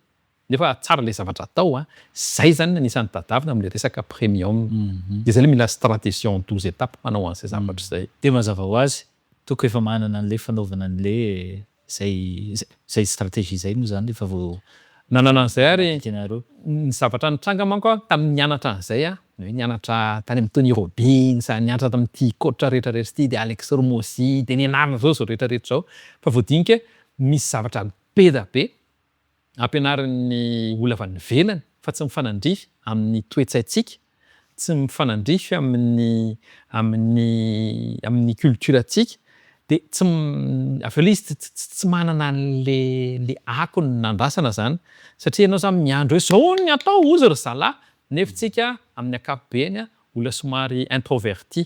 nefa tsara le zavatra atao a, zay zany no anisan'ny tadiavina am'le resaka premium. De zay le mila stratégie en 12 étapes manao an'zay zavatra zay. De mazava ho azy toko efa manana an'le fanaovana an'le zay zay stratégie zay moa zany efa vao Nanana an'zay ary anareo. Ny zavatra nitranga manko a tamin'ny nianatra an'zay a, ny hoe nianatra tany amin'ny Tony Robbins, nianatra tamin'ity coach rehetrarehetra ity de Alex Hormozi de nianarana zao zao rehetrarehetra zao fa voadinika hoe misy zavatra be da be ampianarin'ny olona avy any ivelany fa tsy mifanandrify amin'ny toe-tsaintsika, tsy mifanandrify amin'ny culture-ntsika de tsy avy eo le izy tsy manana an'le le akony nandrasana zany satria ianao zany miandry hoe zao hono ny atao hozy ry zalahy nefa tsika amin'ny ankapobeny a olona somary introverti,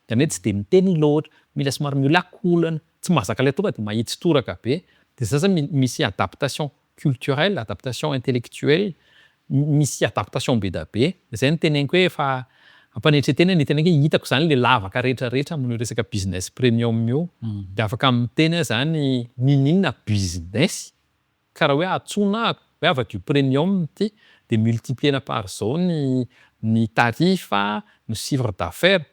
zany hoe tsy de miteny loatra, mila somary miolakolana, tsy mahazaka le tonga de mahitsy toraka be. De zay zany misy adaptation culturelle, adaptation intellectuelle, misy adaptation be da be. Zay no teneniko hoe efa am-panetren-tena no iteneniko hoe hitako zany le lavaka rehetrarehetra amin'io resaka business premium io de afaka miteny aho zany n'inon'inona business karaha hoe antsoina ahako hoe avadio premium ty de multiplier-na par zao ny tarif a, ny chiffre d'affaires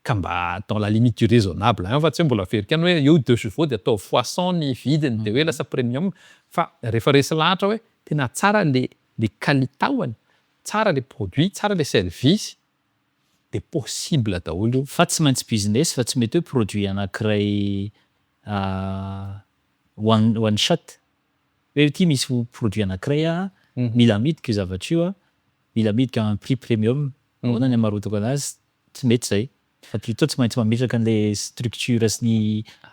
ka mba dans la limite du raisonnable ihany fa tsy hoe mbola averiko ihany hoe io deux chevaux de ataovy fois 100 ny vidiny de hoe lasa premium fa rehefa resy lahatra hoe tena tsara le kalitaony, tsara le produit, tsara le service de possible daholo io. Fa tsy maintsy business fa tsy mety hoe produit anankiray one shot hoe ty misy produit anankiray a mila amidiko io zavatra io a, mila amidiko à un prix premium, ahoana ny hamarotako anazy? Tsy mety zay fa plutôt tsy maintsy mametraka an'le structure sy ny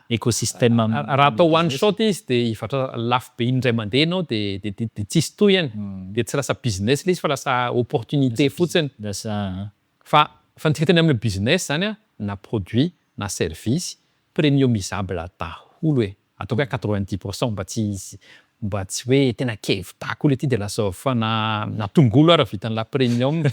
écosystème. Raha atao one shot izy de hivatra lafo be indray mandeha anao de tsisy tohiny de tsy lasa business le izy fa lasa opportunité fotsiny. Lasa Fa ny tiako teny amin'ny business zany a na produit na service premiumisable daholo e, ataoko hoe 90 % mba tsy hoe tena kevitako olo ity de lasa fa na tongolo ara vitan'la premium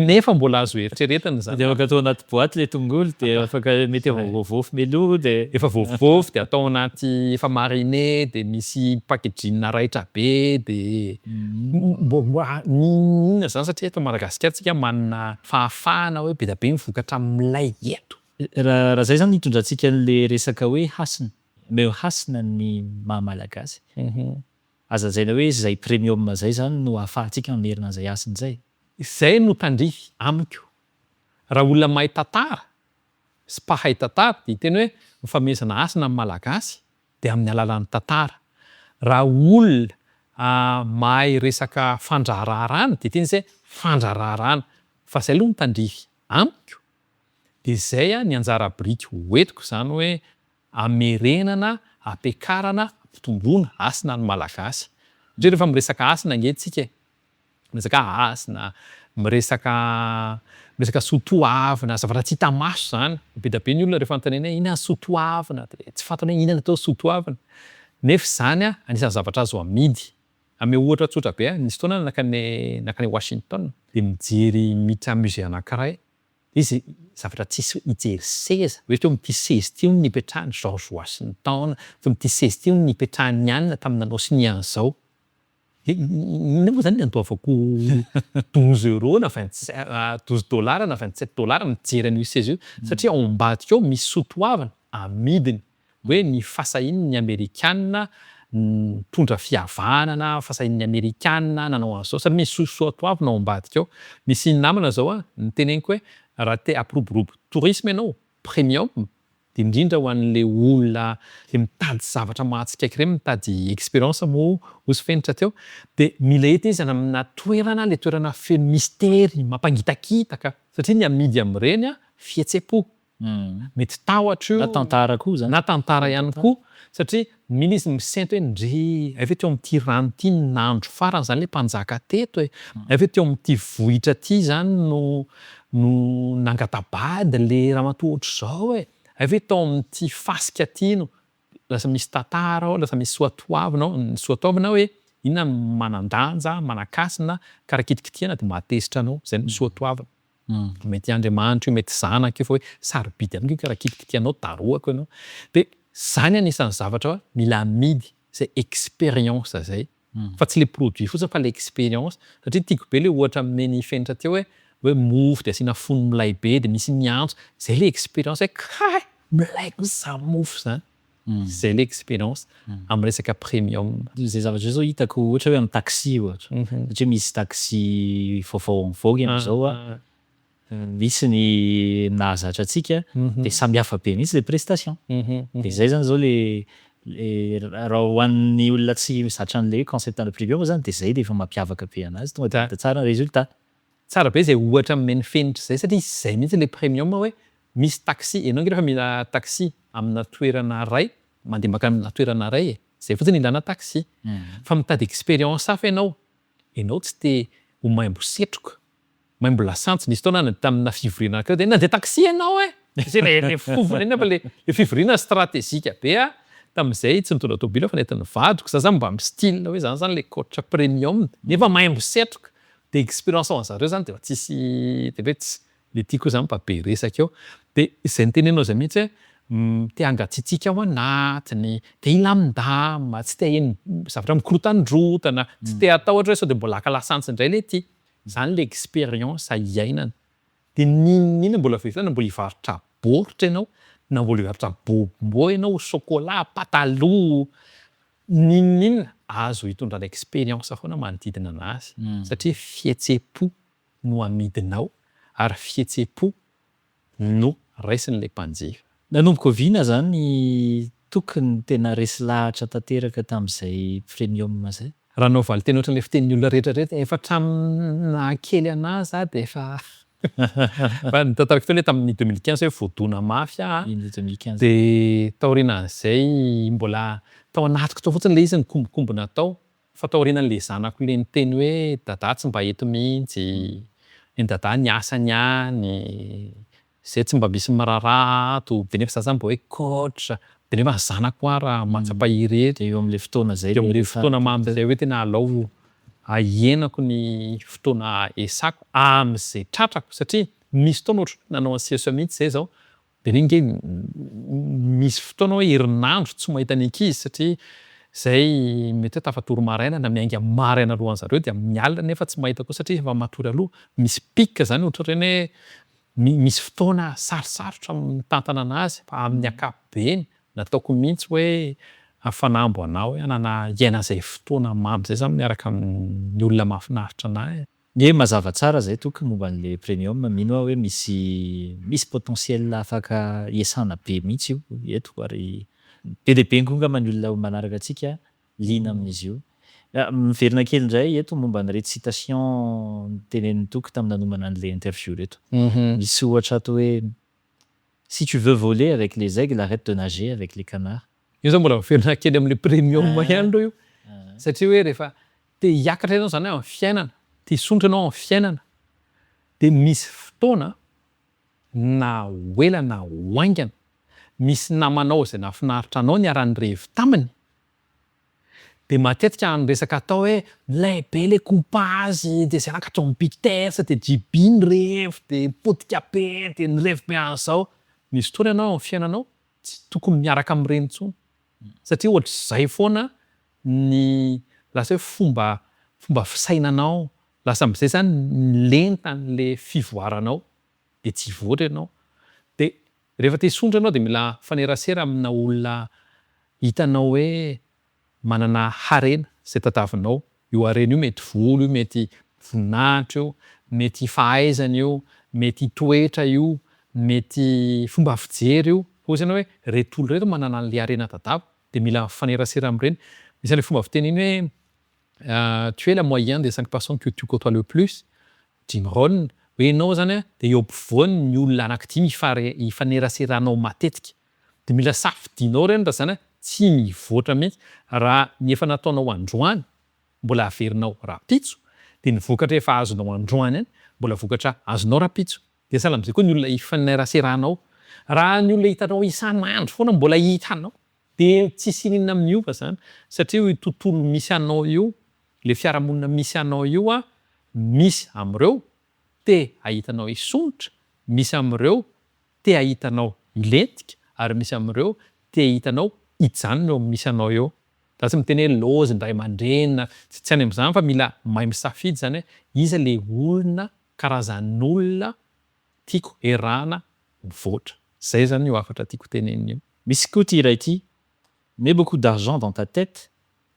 nefa mbola azo eritreretina zany. De afaka atao anaty boaty le tongolo de afaka mety efa voavofy mialoha de Efa voavofy de atao anaty efa mariné de misy packaging raitra be de mbô n'inon'inona zany satria eto Madagasikara tsika manana fahafahana hoe be da be ny vokatra milay eto. Raha zay zany hitondrantsika an'le resaka hoe hasina, omeo hasina ny maha malagasy. Aza lazaina hoe zay premium zay zany no ahafahantsika mamerina an'izay hasina zay. Zay no tandrify amiko. Raha olona mahay tantara sy mpahay tantara de hiteny hoe ny fanomezana hasina ny malagasy de amin'ny alalan'ny tantara. Raha olona mahay resaka fandraharahana de hiteny izy hoe fandraharahana fa zay aloha no tandrify amiko de zay a ny anjara biriky hoentiko zany hoe amerenana, ampiakarana, ampitomboana hasina ny malagasy. Satria rehefa miresaka hasina anie tsika e, miresaka hasina, miresaka soatoavina, zavatra tsy hita maso zany. Be da be ny olona rehefa anontaniana hoe inona ny soatoavina de tsy fantany hoe inona ny atao hoe soatoavina nefa zany a anisan'ny zavatra azo amidy. Ame ohatra tsotra be a, nisy fotoana aho nankany Washington de mijery miditra musée anankiray, izy zavatra tsisy hijery seza hoe teo amin'ity seza ity hono nipetrahan'i George Washington, teo amin'ity seza ity hono nipetrahan'ny anina tamin'ny nanao sonia an'izao. Inona moa zany ny andoavako 12 euros na 12 dollars na 27 dollars mijery an'io seza io satria ao ambadika ao misy soatoavina amidiny hoe ny fahasahian'ny amerikanina nitondra fihavanana, fahasahian'ny amerikanina nanao an'izao satria misy soatoavina ao ambadika ao. Misy namana zao a niteneniko hoe raha te hampiroborobo tourisme ianao premium de indrindra ho an'le olona le mitady zavatra mahatsikaiky ireny mitady expérience moa hozy fenitra teo de mila hita izy any amina toerana le toerana feno mistery mampangitakitaka satria ny amidy amin'ireny a fihetsem-po mety tahotra io Na tantara koa zany. Na tantara ihany koa satria mila izy misento hoe ndre hay ve teo amin'ity rano ity nandro farany zany le mpanjaka teto e, hay ve teo amin'ity vohitra ty zany no nangata-bady le ramatoa ohatr'izao e, hay ve tao amin'ity fasika ty no. lasa misy tantara ao, lasa misy soatoavina ao, ny soatoavina hoe inona no manan-danja, manan-kasina ka raha kitikitihana de mahatezitra anao, zay no soatoavina. Mety Andriamanitra io, mety zanaka io fa hoe sarobidy amiko io ka raha kitikitihanao darohako ianao. De zany anisan'ny zavatra mila amidy zay expérience zay fa tsy le produit fotsiny fa le expérience satria tiako be le ohatra nomen'i Fenitra teo hoe hoe mofo de asiana fonony milay be de misy miantso, zay le expérience hoe kay! Milay kosa zany mofo zany, zay le expérience am'resaka premium. Zay zavatra zay zao hitako ohatra hoe am'taxi ohatra, satria misy taxi vaovao mivoaka am'zao a, misy ny nahazatra antsika de samy hafa be mihitsy le prestation, de zay zany zao le le raha ho an'ny olona tsy zatra an'le concept ana premium zany de zay de efa mampiavaka be anazy tonga de hita tsara ny résultat. Tsara be zay ohatra nomen'i Fenitra zay satria zay mihitsy le premium hoe misy taxi, ianao nge rehefa mila taxi aminà toerana ray, mandeha mankany aminà toerana ray e, zay fotsiny ilana taxi. Fa mitady expérience hafa ianao, ianao tsy te ho maimbo setroka, maimbo lasantsy, nisy fotoana aho nandeha taminà fivoriana anankiray de nandeha taxi ianao e! Satria le le fofona iny nefa le le fivoriana stratégique be a, tam'zay tsy nitondra tômôbila fa nentin'ny vadiko, za zany mba mi-style hoe zany zany le coach premium nefa maimbo setroka de expérience ho an'zareo zany de efa tsisy de hoe ts le ty koa zany mba be resaka eo. De zay noteneninao zay mihitsy hoe te hangatsiatsiaka ao anatiny, te hilamindamina, tsy te haheno zavatra mikorotandrotana, tsy te hatahotra hoe sao de mbola haka lasantsy indray le ty. Zany le expérience iainana. De n'inon'inona mbola vehivavy na mbola hivarotra baoritra ianao, na mbola hivarotra bonbon ianao, chocolat, pataloha, n'inon'inona azo itondrana expérience foana manodidina anazy satria fihetsem-po no amidinao ary fihetsem-po no raisin'ilay mpanjifa. Nanomboka oviana zany tokony tena resy lahatra tanteraka tamin'izay premium zay? Raha hanao valinteny ohatran'ilay fitenin'ny olona rehetra rehetra, efa hatramin'ny nahakely anahy za de efa fa notantarako teo le tamin'ny 2015 hoe voadona mafy aho de taorianan'izay mbola tao anatiko tao fotsiny le izy nikombokombona tao fa taorianan'le zanako le niteny hoe dada tsy mba eto mihitsy, i dada niasa niany, zay tsy mba misy miraharaha ato, de nefa za zany mba hoe coach, de nefa ny zanako ara mahatsapa irery. De eo am'le fotoana zay De am'le fotoana mamy zay hoe tena alao ahenako ny fotoana iasako am'zay tratrako satria misy fotoana ohatry nanao an'i CSE mihitsy zay zao de reny nge misy fotoana hoe herinandro tsy mahita ny ankizy satria zay mety hoe tafatory maraina na miainga maraina alohan'zareo de amin'ny alina nefa tsy mahita koa satria efa matory aloha. Misy pic zany ohatran'ireny hoe misy fotoana sarosarotra mitantana anazy fa amin'ny ankapobeny nataoko mihitsy hoe fanamby ho anahy hoe hanana hiaina an'izay fotoana mamy zay zany miaraka amin'ny olona mahafinaritra anahy. Ie, mazava tsara zay toky momba an'le premium, mino aho hoe misy misy potentiel afaka iasana be mihitsy io eto ary be dia be koa angamba ny olona manaraka antsika liana amin'izy io. Miverina kely indray eto momba an'ireto citation notenenin'i Toky tamin'ny nanomana an'le interview reto. Misy ohatra ato hoe: "Si tu veux voler avec les aigles, arrête de nager avec les canards." Io zao mbola miverina kely am'le premium ihany aloha io satria hoe rehefa te hiakatra ianao zany hoe am'fiainana, te hisondrotra ianao am'fiainana de misy fotoana na ho ela na ho haingana misy namanao zay nahafinaritra anao niara-nirevy taminy, de matetika ny resaka atao hoe milay be le kompazy de zay nankato am-vitesse de JB nirevy de potika be de nirevy be an'izao. Misy fotoana ianao am'fiainanao tsy tokony miaraka am'ireny intsony satria ohatr'izay foana ny lasa hoe fomba fomba fisainanao, lasa am'zay zany milentan'le fivoaranao de tsy hivoatra ianao. De rehefa te hisondrotra ianao de mila mifanerasera aminà olona hitanao hoe manana harena zay tadiavinao. Io harena io mety vola io, mety voninahitra io, mety fahaizana io, mety toetra io, mety fomba fijery io. Ohatsy ianao hoe reto olo reto manana an'le harena tadiaviko de mila mifanerasera am'reny. Misy an'le fomba fiteny iny hoe tu es la moyenne des cinq personnes que tu côtoies le plus, Jim Rohn, hoe ianao zany a de eo ampovoan'ny olona anankidimy ifare- ifaneraseranao matetika. De mila safidinao reny raha zany a tsy mivoatra mihitsy. Raha ny efa nataonao androany mbola averinao rahampitso de ny vokatra efa azonao androany ihany mbola vokatra azonao rahampitso. De sahala am'zay koa ny olona ifaneraseranao. Raha ny olona hitanao isan'andro foana mbola hitanao. De tsisy ininona miova zany satria io tontolo misy anao io, le fiarahamonina misy anao io a, misy am'reo te hahita anao hisondrotra, misy am'reo te hahita anao hilentika ary misy am'reo te hahita anao hijanona eo am'misy anao eo. Za tsy miteny hoe lôzy ny ray aman-dreny na tsy any am'zany fa mila mahay misafidy zany hoe iza le olona karazan'olona tiako iarahana mivoatra. Zay zany io hafatra tiako tenenina io. Misy koa ty iray ty: mets beaucoup d'argent dans ta tête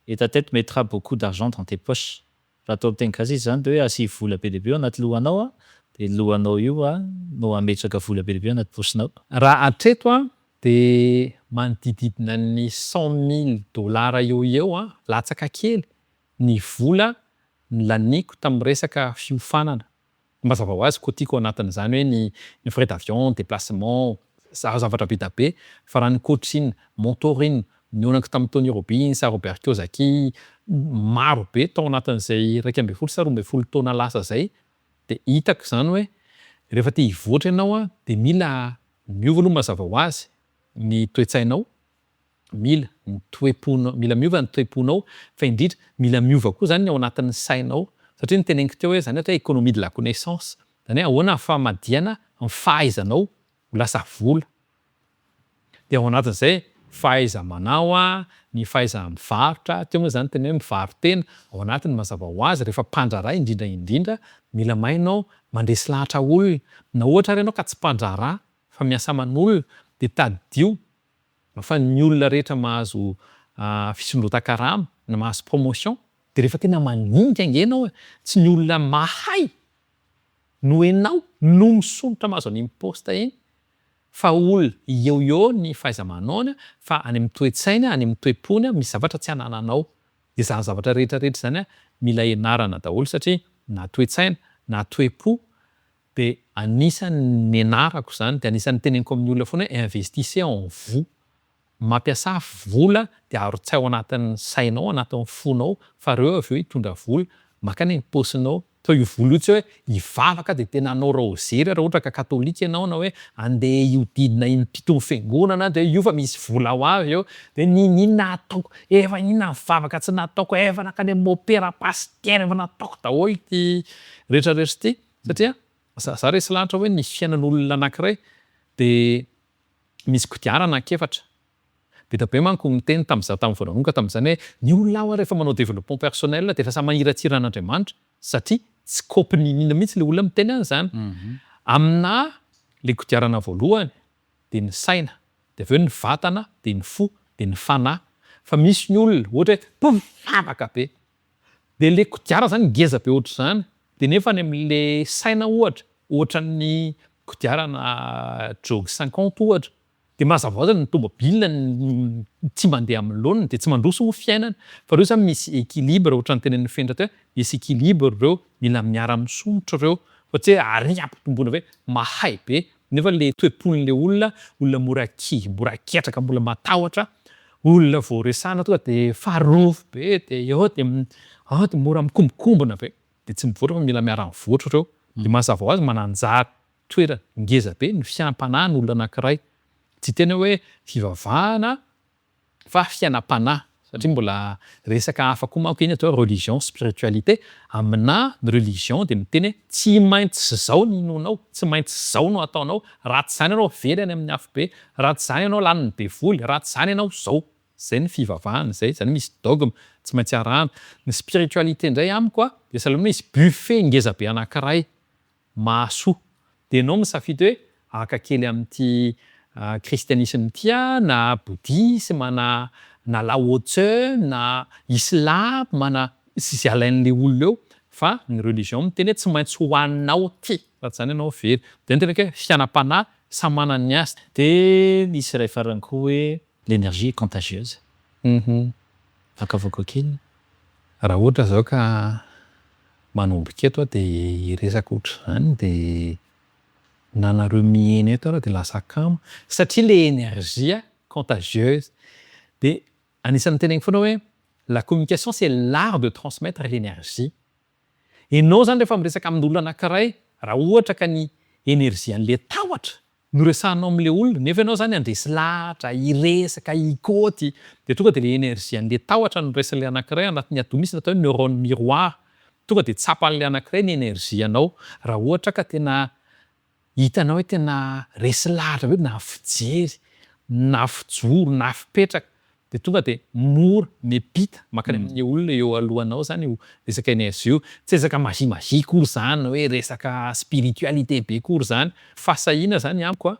et ta tête mettra beaucoup d'argent dans tes poches. Raha atao amin'ny teny gasy izy zany de hoe asia vola be dia be ao anaty lohanao a, de lohanao io a no hametraka vola be dia be anaty paosinao. Raha hatreto a de manodidididina ny 100 000 dolara eo ho eo a, latsaka kely ny vola nolaniako tamin'ny resaka fiofanana. Mazava ho azy kotiko ao anatin'izany hoe ny frais d'avion, déplacement, zavatra be da be fa raha ny coaching, mentoring, nihaonako tamin'i Tony Robbins, Robert Kiyosaki, maro be tao anatin'izay 11 sa 12 taona lasa zay de hitako zany hoe rehefa te hivoatra ianao a de mila miova aloha mazava ho azy ny toe-tsainao, mila ny toe-ponao, mila miova ny toe-ponao fa indrindra mila miova koa zany ny ao anatin'ny sainao satria noteneniko teo hoe zany atao hoe économie de la connaissance, zany hoe ahoana famadihana ny fahaizanao ho lasa vola. De ao anatin'izay fahaiza-manao a, ny fahaiza mivarotra, teo moa zany teny hoe mivaro-tena, ao anatiny mazava ho azy rehefa mpandraharaha indrindra indrindra mila mahay ianao mandresy lahatra olona na ohatra ary ianao ka tsy mpandraharaha fa miasa aman'olona de tadidio fa ny olona rehetra mahazo fisondrotan-karama na mahazo promotion de rehefa tena mandinika ange ianao e, tsy ny olona mahay no hainao no misondrotra mahazo an'iny poste iny fa olona eo eo ny fahaiza-manaony fa any amin'ny toe-tsaina, any amin'ny toe-pony misy zavatra tsy anananao. De zany zavatra rehetrarehetra zany a mila ianarana daholo satria na toe-tsaina na toe-po de anisan'ny nianarako zany de anisan'ny teneniko amin'ny olona foana hoe investissez en vous, mampiasà vola de arotsahy ao anatin'ny sainao, anatin'ny fonao fa reo avy eo hitondra vola mankany am-paosinao. Fa io vola io tsy hoe hivavaka de tena hanao raozery raha ohatra ka katôlika ianao na hoe andeha hiodidina impito ny fiangonana de io fa misy vola ho avy eo de n'inon'inona ataoko, efa inona vavaka tsy nataoko, efa nankany amin'ny môpera, pasitera, efa nataoko daholo ty rehetrarehetra ty satria za resy lahatra hoe ny fiainan'olona anankiray de misy kodiarana anankiefatra. Be dia be manko miteny tam'za tamin'ny vao nanomboka tam'zany hoe ny olona ao rehefa manao développement personnel de efa samy maniratsira an'Andriamanitra satria tsy kopy ninona mihitsy le olona miteny an'izany. Aminahy le kodiarana voalohany de ny saina, de avy eo ny vatana, de ny fo, de ny fanahy. Fa misy ny olona ohatra hoe mpivavaka be de le kodiarana zany ngeza be ohatr'izany de nefa any am'le saina ohatra ohatran'ny kodiarana Jog 50 ohatra de mazava ho azy ny tômôbila tsy mandeha amin'ny laoniny de tsy mandroso ny fiainana. Fa reo zany misy équilibre ohatran'ny tenenin'i Fenitra teo hoe misy équilibre reo, mila miara-misondrotra reo fa tsy hoe ary ampitomboina hoe mahay be nefa le toe-pon'le olona, olona mora kivy, mora ketraka, mbola matahotra, olona vao resahana tonga de farofy be de eo de ao de mora mikombokombona be de tsy mivoatra fa mila miara-mivoatra reo. De mazava ho azy mananjara toerana ngeza be ny fiainam-panahin'olona anankiray. Tsy tena hoe fivavahana fa fiainam-panahy satria mbola resaka hafa koa manko iny atao hoe religion spiritualité. Aminahy ny religion de miteny hoe tsy maintsy zao ny inoanao, tsy maintsy zao no ataonao, raha tsy zany ianao very any amin'ny afobe, raha tsy zany ianao lanin'ny devoly, raha tsy zany ianao zao. Zay ny fivavahana zay, zany hoe misy dogme tsy maintsy arahana. Ny spiritualité indray amiko a de sahala hoe misy buffet ngeza be anankiray mahasoa de ianao misafidy hoe haka kely amin'ity kristianisma ity aho na bouddhisme na Lao Tse na islam na sy zay alain'le olona eo fa ny religion miteny hoe tsy maintsy hohaninao ty raha tsy zany ianao very. De ny tenako hoe fiainam-panahy samy manana ny azy. De nisy iray farany koa hoe l'énergie est contagieuse. Afaka kely. Raha ohatra zao ka manomboka eto aho de hiresaka ohatr'izany de na nareo miheno eto ara de lasa kamo satria le énergie contagieuse de anisan'ny teneniko foana hoe la communication, c'est l'art de transmettre l'énergie. Ianao zany rehefa miresaka amin'olona anankiray raha ohatra ka ny énergie an'le tahotra no resahanao am'le olona nefa ianao zany handresy lahatra, hiresaka, hikôty, de tonga de le énergie an'le tahotra no raisin'le anankiray anatin'ny atidoha. Misy ny atao hoe neurone miroir, tonga de tsapan'le anankiray ny énergie anao raha ohatra ka tena hitanao hoe tena resy lahatra be na fijery na fijoro na fipetraka, de tonga de mora miampita mankany amin'ny olona eo alohanao zany io resaka énergie io. Tsy resaka magie magie akory zany hoe resaka spiritualité be akory zany. Fahasahiana zany amiko a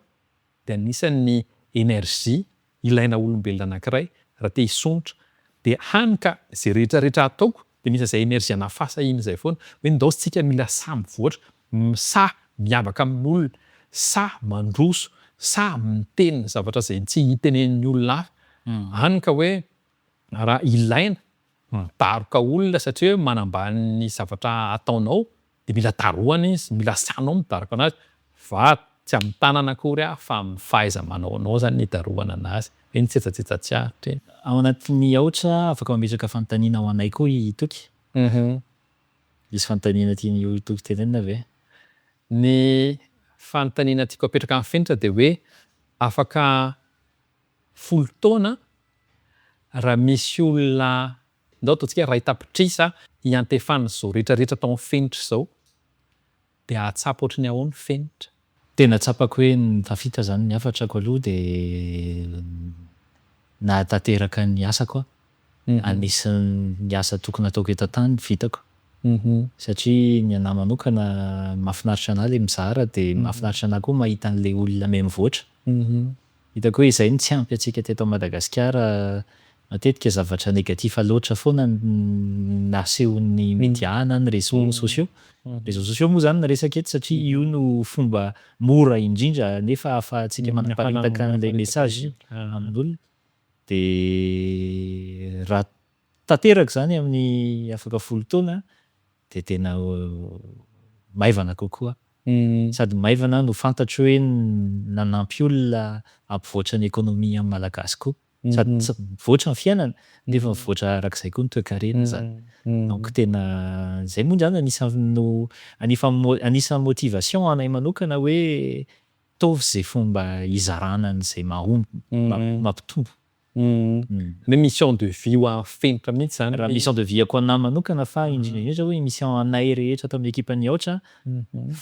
de anisan'ny énergie ilaina olombelona anankiray raha te hisondrotra, de hany ka zay rehetrarehetra ataoko de misy an'izay énergie ana fahasahiana zay foana hoe ndao isika mila sahy mivoatra, sahy miavaka amin'olona, sahy mandroso, sahy miteny ny zavatra zay tsy hitenenin'ny olona hafa. Hany ka hoe raha ilaina midaroka olona satria hoe manambany ny zavatra ataonao de mila darohana izy, mila sahinao midaroka anazy fa tsy amin'ny tanana akory a fa am'fahaiza-manao anao zany ny hidarohana anazy, hoe ny tsetsatsetsa tsy aritra e. Ao anatin'ny aotra afaka mametraka fanontaniana ho anay koa i Toky. Misy fanontaniana tian'i Toky tenenina ve? Ny fanontaniana tiako apetraka amin'ny Fenitra de hoe afaka 10 taona raha misy olona ndao ataontsika hoe 1 tapitrisa hiantefan'izao rehetrarehetra atao amin'ny Fenitra izao de hahatsapa ohatry ny ahoana Fenitra? Tena tsapako hoe tafita zany ny hafatrako aloha de nahatanteraka ny asako aho. Anisan'ny asa tokony hataoko eto an-tany vitako satria ny anahy manokana mahafinaritra anahy le mizara de mahafinaritra anahy koa mahita an'le olona miha mivoatra. Hitako hoe zay no tsy ampy antsika teto Madagasikara, matetika zavatra négatif loatra foana n asehon'ny média na ny réseaux sociaux. Réseaux sociaux moa zany ny resaka eto satria io no fomba mora indrindra nefa ahafahantsika manaparitaka an'le message amin'olona de raha tanteraka zany amin'ny afaka 10 taona de tena maivana kokoa sady maivana no fantatro hoe nanampy olona hampivoatra ny économie malagasy koa sady ts- mivoatra ny fiainana nefa mivoatra arak'izay koa ny toe-karena zany donc tena zay moa zany anisan'ny no anefa mo- anisan'ny motivation anahy manokana hoe ataovy zay fomba hizarana an'zay mahomby mampitombo. Ny mission de vie ho an'ny Fenitra mihitsy zany. Raha mission de vie-ko anahy manokana fa indrindra indrindra hoe mission anay rehetra ato amin'ny ekipan'ny Aotra,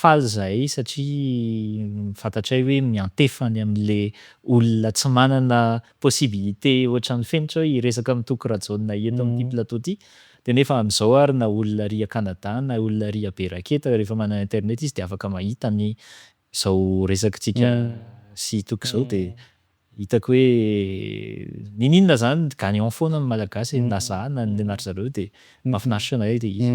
faly zahay satria fantatray hoe miantefa any am'le olona tsy manana possibilité ohatran'ny Fenitra hoe hiresaka amin'i Toky Rajaona eto am'ty plateau ty de nefa am'zao ary na olona ary a Canada na olona ary a Beraketa rehefa manana internet izy de afaka mahita ny zao resakitsika sy Toky zao de hitako hoe n'inon'inona zany gagnant foana ny Malagasy na za na ny na ry zareo de mahafinaritra anay le izy.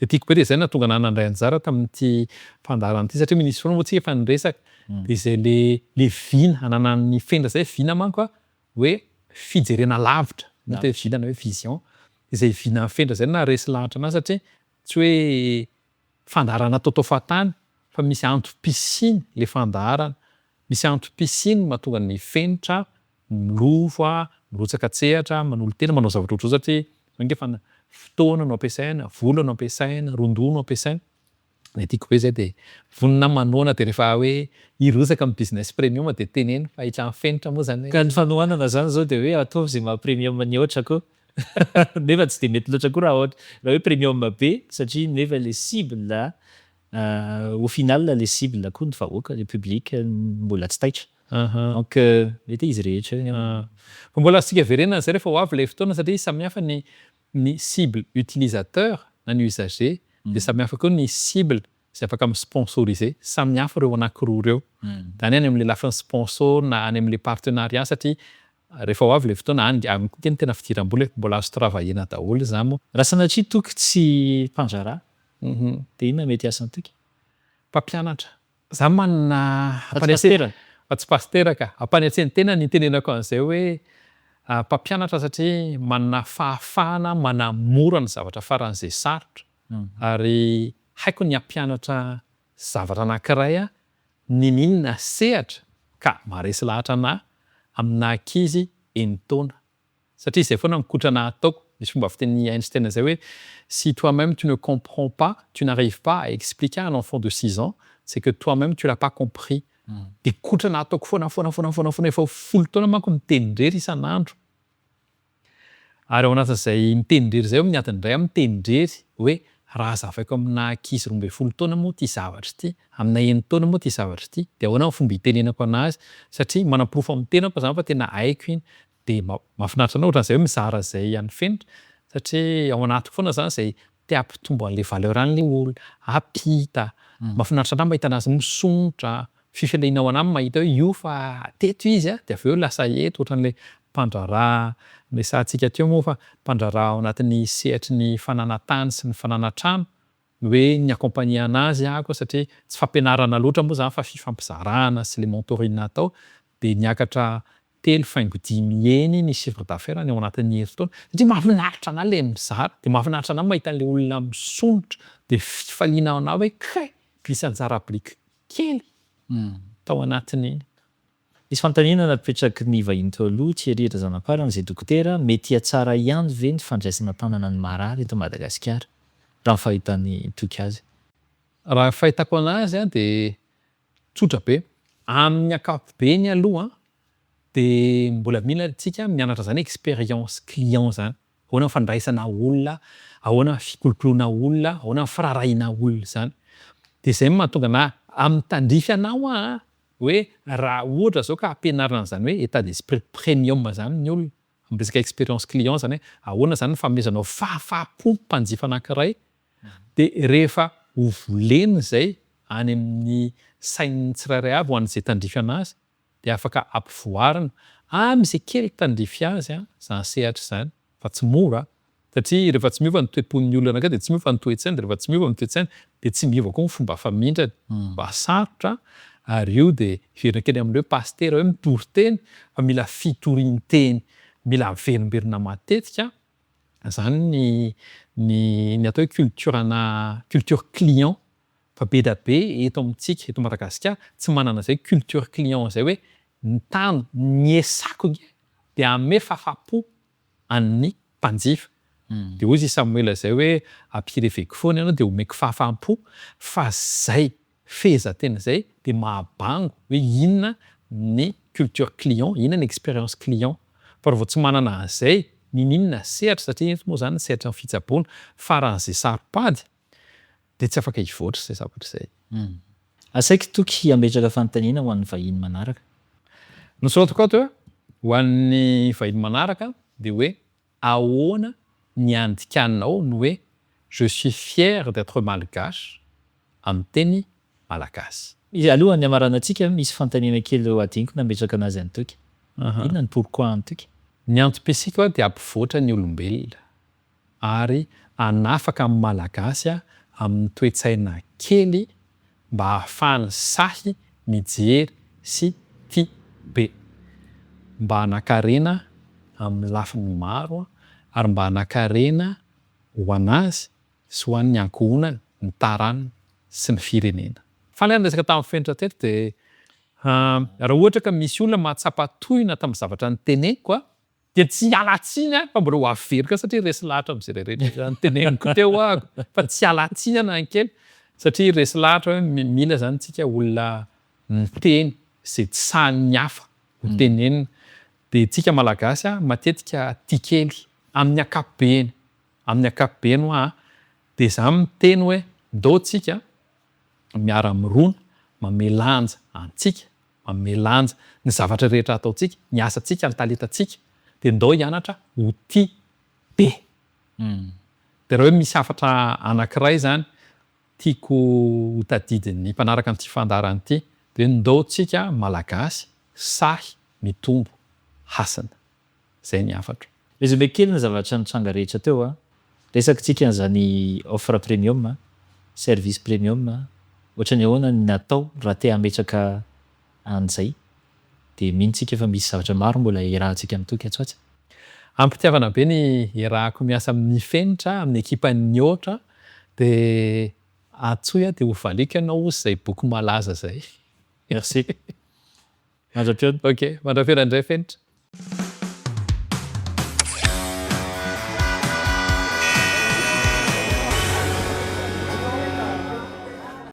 De tiako be de zay nahatonga anahy nandray anjara tamin'ity fandaharana ity satria misy fotoana moa tsika efa niresaka de zay le vina ananan'ny Fenitra zay, vina manko a hoe fijerena lavitra na hoe vina na hoe vision, zay vinan'ny Fenitra zay no naharesy lahatra anahy satria tsy hoe fandaharana ataotao fahatany fa misy antom-pisiany le fandaharana, misy antom-pisiany mahatonga ny Fenitra milofo a, mirotsaka an-tsehatra, manolo-tena manao zavatra ohatr'izao satria zao nge efa fotoana no ampiasaina, vola no ampiasaina, ron-doha no ampiasaina, de tiako be zay de vonona aho manohana de rehefa hoe hirotsaka am'business premium de teneno fa hitrany Fenitra moa zany hoe Ka ny fanohanana zany zao de hoe ataovy zay maha premium ny Aotra koa nefa tsy de mety loatra koa raha ohatra raha hoe premium be satria nefa le cible au final le cible koa ny vahoaka, le public mbola tsy taitra donc mety hoe izy rehetra io Fa mbola azontsika verenana zay rehefa ho avy le fotoana satria samihafa ny cible utilisateur na ny usager de samihafa koa ny cible zay afaka mi-sponsoriser, samihafa reo anankiroa reo. Zany any am'le lafiny sponsor na any am'le partenariat satria rehefa ho avy le fotoana any any koa ny tena fidiram-bola e, mbola azo travailler-na daholo zany moa. Raha sanatria Toky tsy mpandraharaha de inona mety asan'i Toky? Mpampianatra. Za manana Fa tsy pastera? Fa tsy pastera ka. Ampanetren-tena ny itenenako an'izay hoe mpampianatra satria manana fahafahana manamora ny zavatra faran'izay sarotra ary haiko ny hampianatra zavatra anankiray a n'inon'inona sehatra ka maharesy lahatra anahy amina ankizy 6 taona satria zay foana mikotrana ataoko. Misy fomba fitenin'i Einstein zay hoe: si toi-même tu ne comprends pas, tu n'arrives pas à expliquer à un enfant de 6 ans, c'est que toi-même tu l'as pas compris. De kotrana ataoko foana foana foana foana foana efa ho 10 taona manko miteny irery isan'andro. Ary ao anatin'izay miteny irery izay aho amin'ny adiny iray aho miteny irery hoe raha hazavaiko aminà ankizy 12 taona moa ity zavatra ity, aminà enin-taona moa ity zavatra ity, de ahoana ny fomba hitenenako anazy satria manaporofo amin'ny tenako zany fa tena haiko iny. De mahafinaritra anah ohatran'izay hoe mizara izay an'ny fenitra satria ao anatiko foana zany izay te hampitombo an'le valeur an'le olona, hampita. Mahafinaritra anahy mahita anazy misondrotra, fifaliana ho anahy ny mahita hoe io fa teto izy a, de avy eo lasa eto, ohatran'le mpandraharaha niresahantsika teo moa fa mpandraharaha ao anatin'ny sehatry ny fananan-tany sy ny fananan-trano, ny hoe ni-accompagner anazy aho satria tsy fampianarana loatra moa zany fa fifampizarana sy le mentoring atao de niakatra telo faingo dimy heny ny chiffre d'affaires-ny ao anatin'ny herintaona satria mahafinaritra anahy le mizara de mahafinaritra anahy mahita an'le olona misondrotra de fifaliana ho anahy hoe kay misy anjara biriky kely tao anatin'iny. Nisy fanontaniana napetraky ny vahiny teo aloha, Thierry Razanamparany izay dokotera, mety hihatsara ihany ve ny fandraisana an-tanana ny marary eto Madagasikara raha ny fahitan'i Toky azy? Raha ny fahitako anazy dia tsotra be. Amin'ny ankapobeny aloha dia mbola mila antsika mianatra izany expérience client izany. Ahoana ny fandraisana olona, ahoana ny fikolokoloana olona, ahoana ny firaharahiana olona izany. Dia izay no mahatonga anah amin'ny tandrify anah hoa an, hoe raha ohatra izao ka ampianarina an'izany hoe état d'esprit premium izany ny olona, amin'ny resaka expérience client izany hoe ahoana izany ny fanomezanao fahafaham-po mpanjifa anankiray, dia rehefa ho volena izay any amin'ny sain'ny tsirairay avy ho an'izay tandrify anazy dia afaka ampivoarina amin'izay kely tandrify azy izany sehatra izany fa tsy mora satria rehefa tsy miova ny toe-pon'ny olona anankiray dia tsy miova ny toe-tsainy dia rehefa tsy miova ny toe-tsainy dia tsy miova koa ny fomba famindrany fa sarotra ary io dia hiverina kely amin'ilay hoe pasitera hoe mitory teny fa mila fitorian-teny mila averimberina matetika izany ny ny ny atao hoe culture-na culture client Fa be da be eto amintsika eto Madagasikara tsy manana izay culture client izay hoe ny tany ny esako nge dia hanome fahafahampo an'ny mpanjifa. Dia hozy i Samoela izay hoe ampireveko foana ianao dia omeko fahafahampo fa zay fehezanteny izay dia mahabango hoe inona ny culture client, inona ny expérience client. Fa raha vao tsy manana an'izay n'inon'inona sehatra satria eto moa izany ny sehatry ny fitsaboana faran'izay saropady dia tsy afaka hivoatra izay zavatra izay. Asaiko Toky hametraka fanontaniana ho an'ny vahiny manaraka. Nosoratako ato hoe, ho an'ny vahiny manaraka dia hoe ahoana ny andikanao ny hoe je suis fier d'etre malgache amin'ny teny malagasy? Alohan'ny hamaranantsika, misy fanontaniana kely adinoko nametraka anazy an'i Toky. Inona ny pourquoi an'i Toky? Ny antom-pisiako dia hampivoatra ny olombelona. ary hanafaka ny Malagasy amin'ny toe-tsaina kely mba hahafahany sahy mijery sy tia be. Mba hanan-karena amin'ny lafiny maro ary mba hanan-karena ho an'azy sy ho an'ny ankohonany, ny taranany sy ny firenena. Faly aho niresaka tamin'i Fenitra teto dia raha ohatra ka misy olona mahatsapa tohina tamin'ny zavatra noteneniko Dia tsy hiala tsiny aho fa mbola ho averiko eo satria resy lahatra amin'izay rehetra noteneniko teo aho fa tsy hiala tsiny aho na kely satria resy lahatra hoe mila izany tsika olona miteny izay tsy sahin'ny hafa ho tenenina. Dia tsika Malagasy matetika tia kely amin'ny ankapobeny, amin'ny ankapobeny hoa dia za miteny hoe ndao tsika miara mirona manome lanja antsika manome lanja ny zavatra rehetra ataontsika, ny asantsika, ny talentantsika, dia ndao hianatra ho tia be. Dia raha hoe misy hafatra anankiray izany tiako ho tadidin'ny mpanaraka an'ity fandaharana ity, dia hoe ndao tsika Malagasy sahy mitombo hasina. Izay ny hafatro. Résumé kely ny zavatra nitranga rehetra teo a. Resakitsika an'izany offre premium a, service premium a, ohatran'ny ahoana ny atao raha te hametraka an'izay. Dia mino tsika fa misy zavatra maro mbola iarahantsika mitoky atsy ho atsy. Am-pitiavana be ny iarahako miasa amin'ny Fenitra, amin'ny ekipan'ny Mihoatra, dia antsoy aho dia ho valiako ianao hozy izay boky malaza izay. Merci. Mandra-pihaona. Ok, mandra-pihaona indray Fenitra.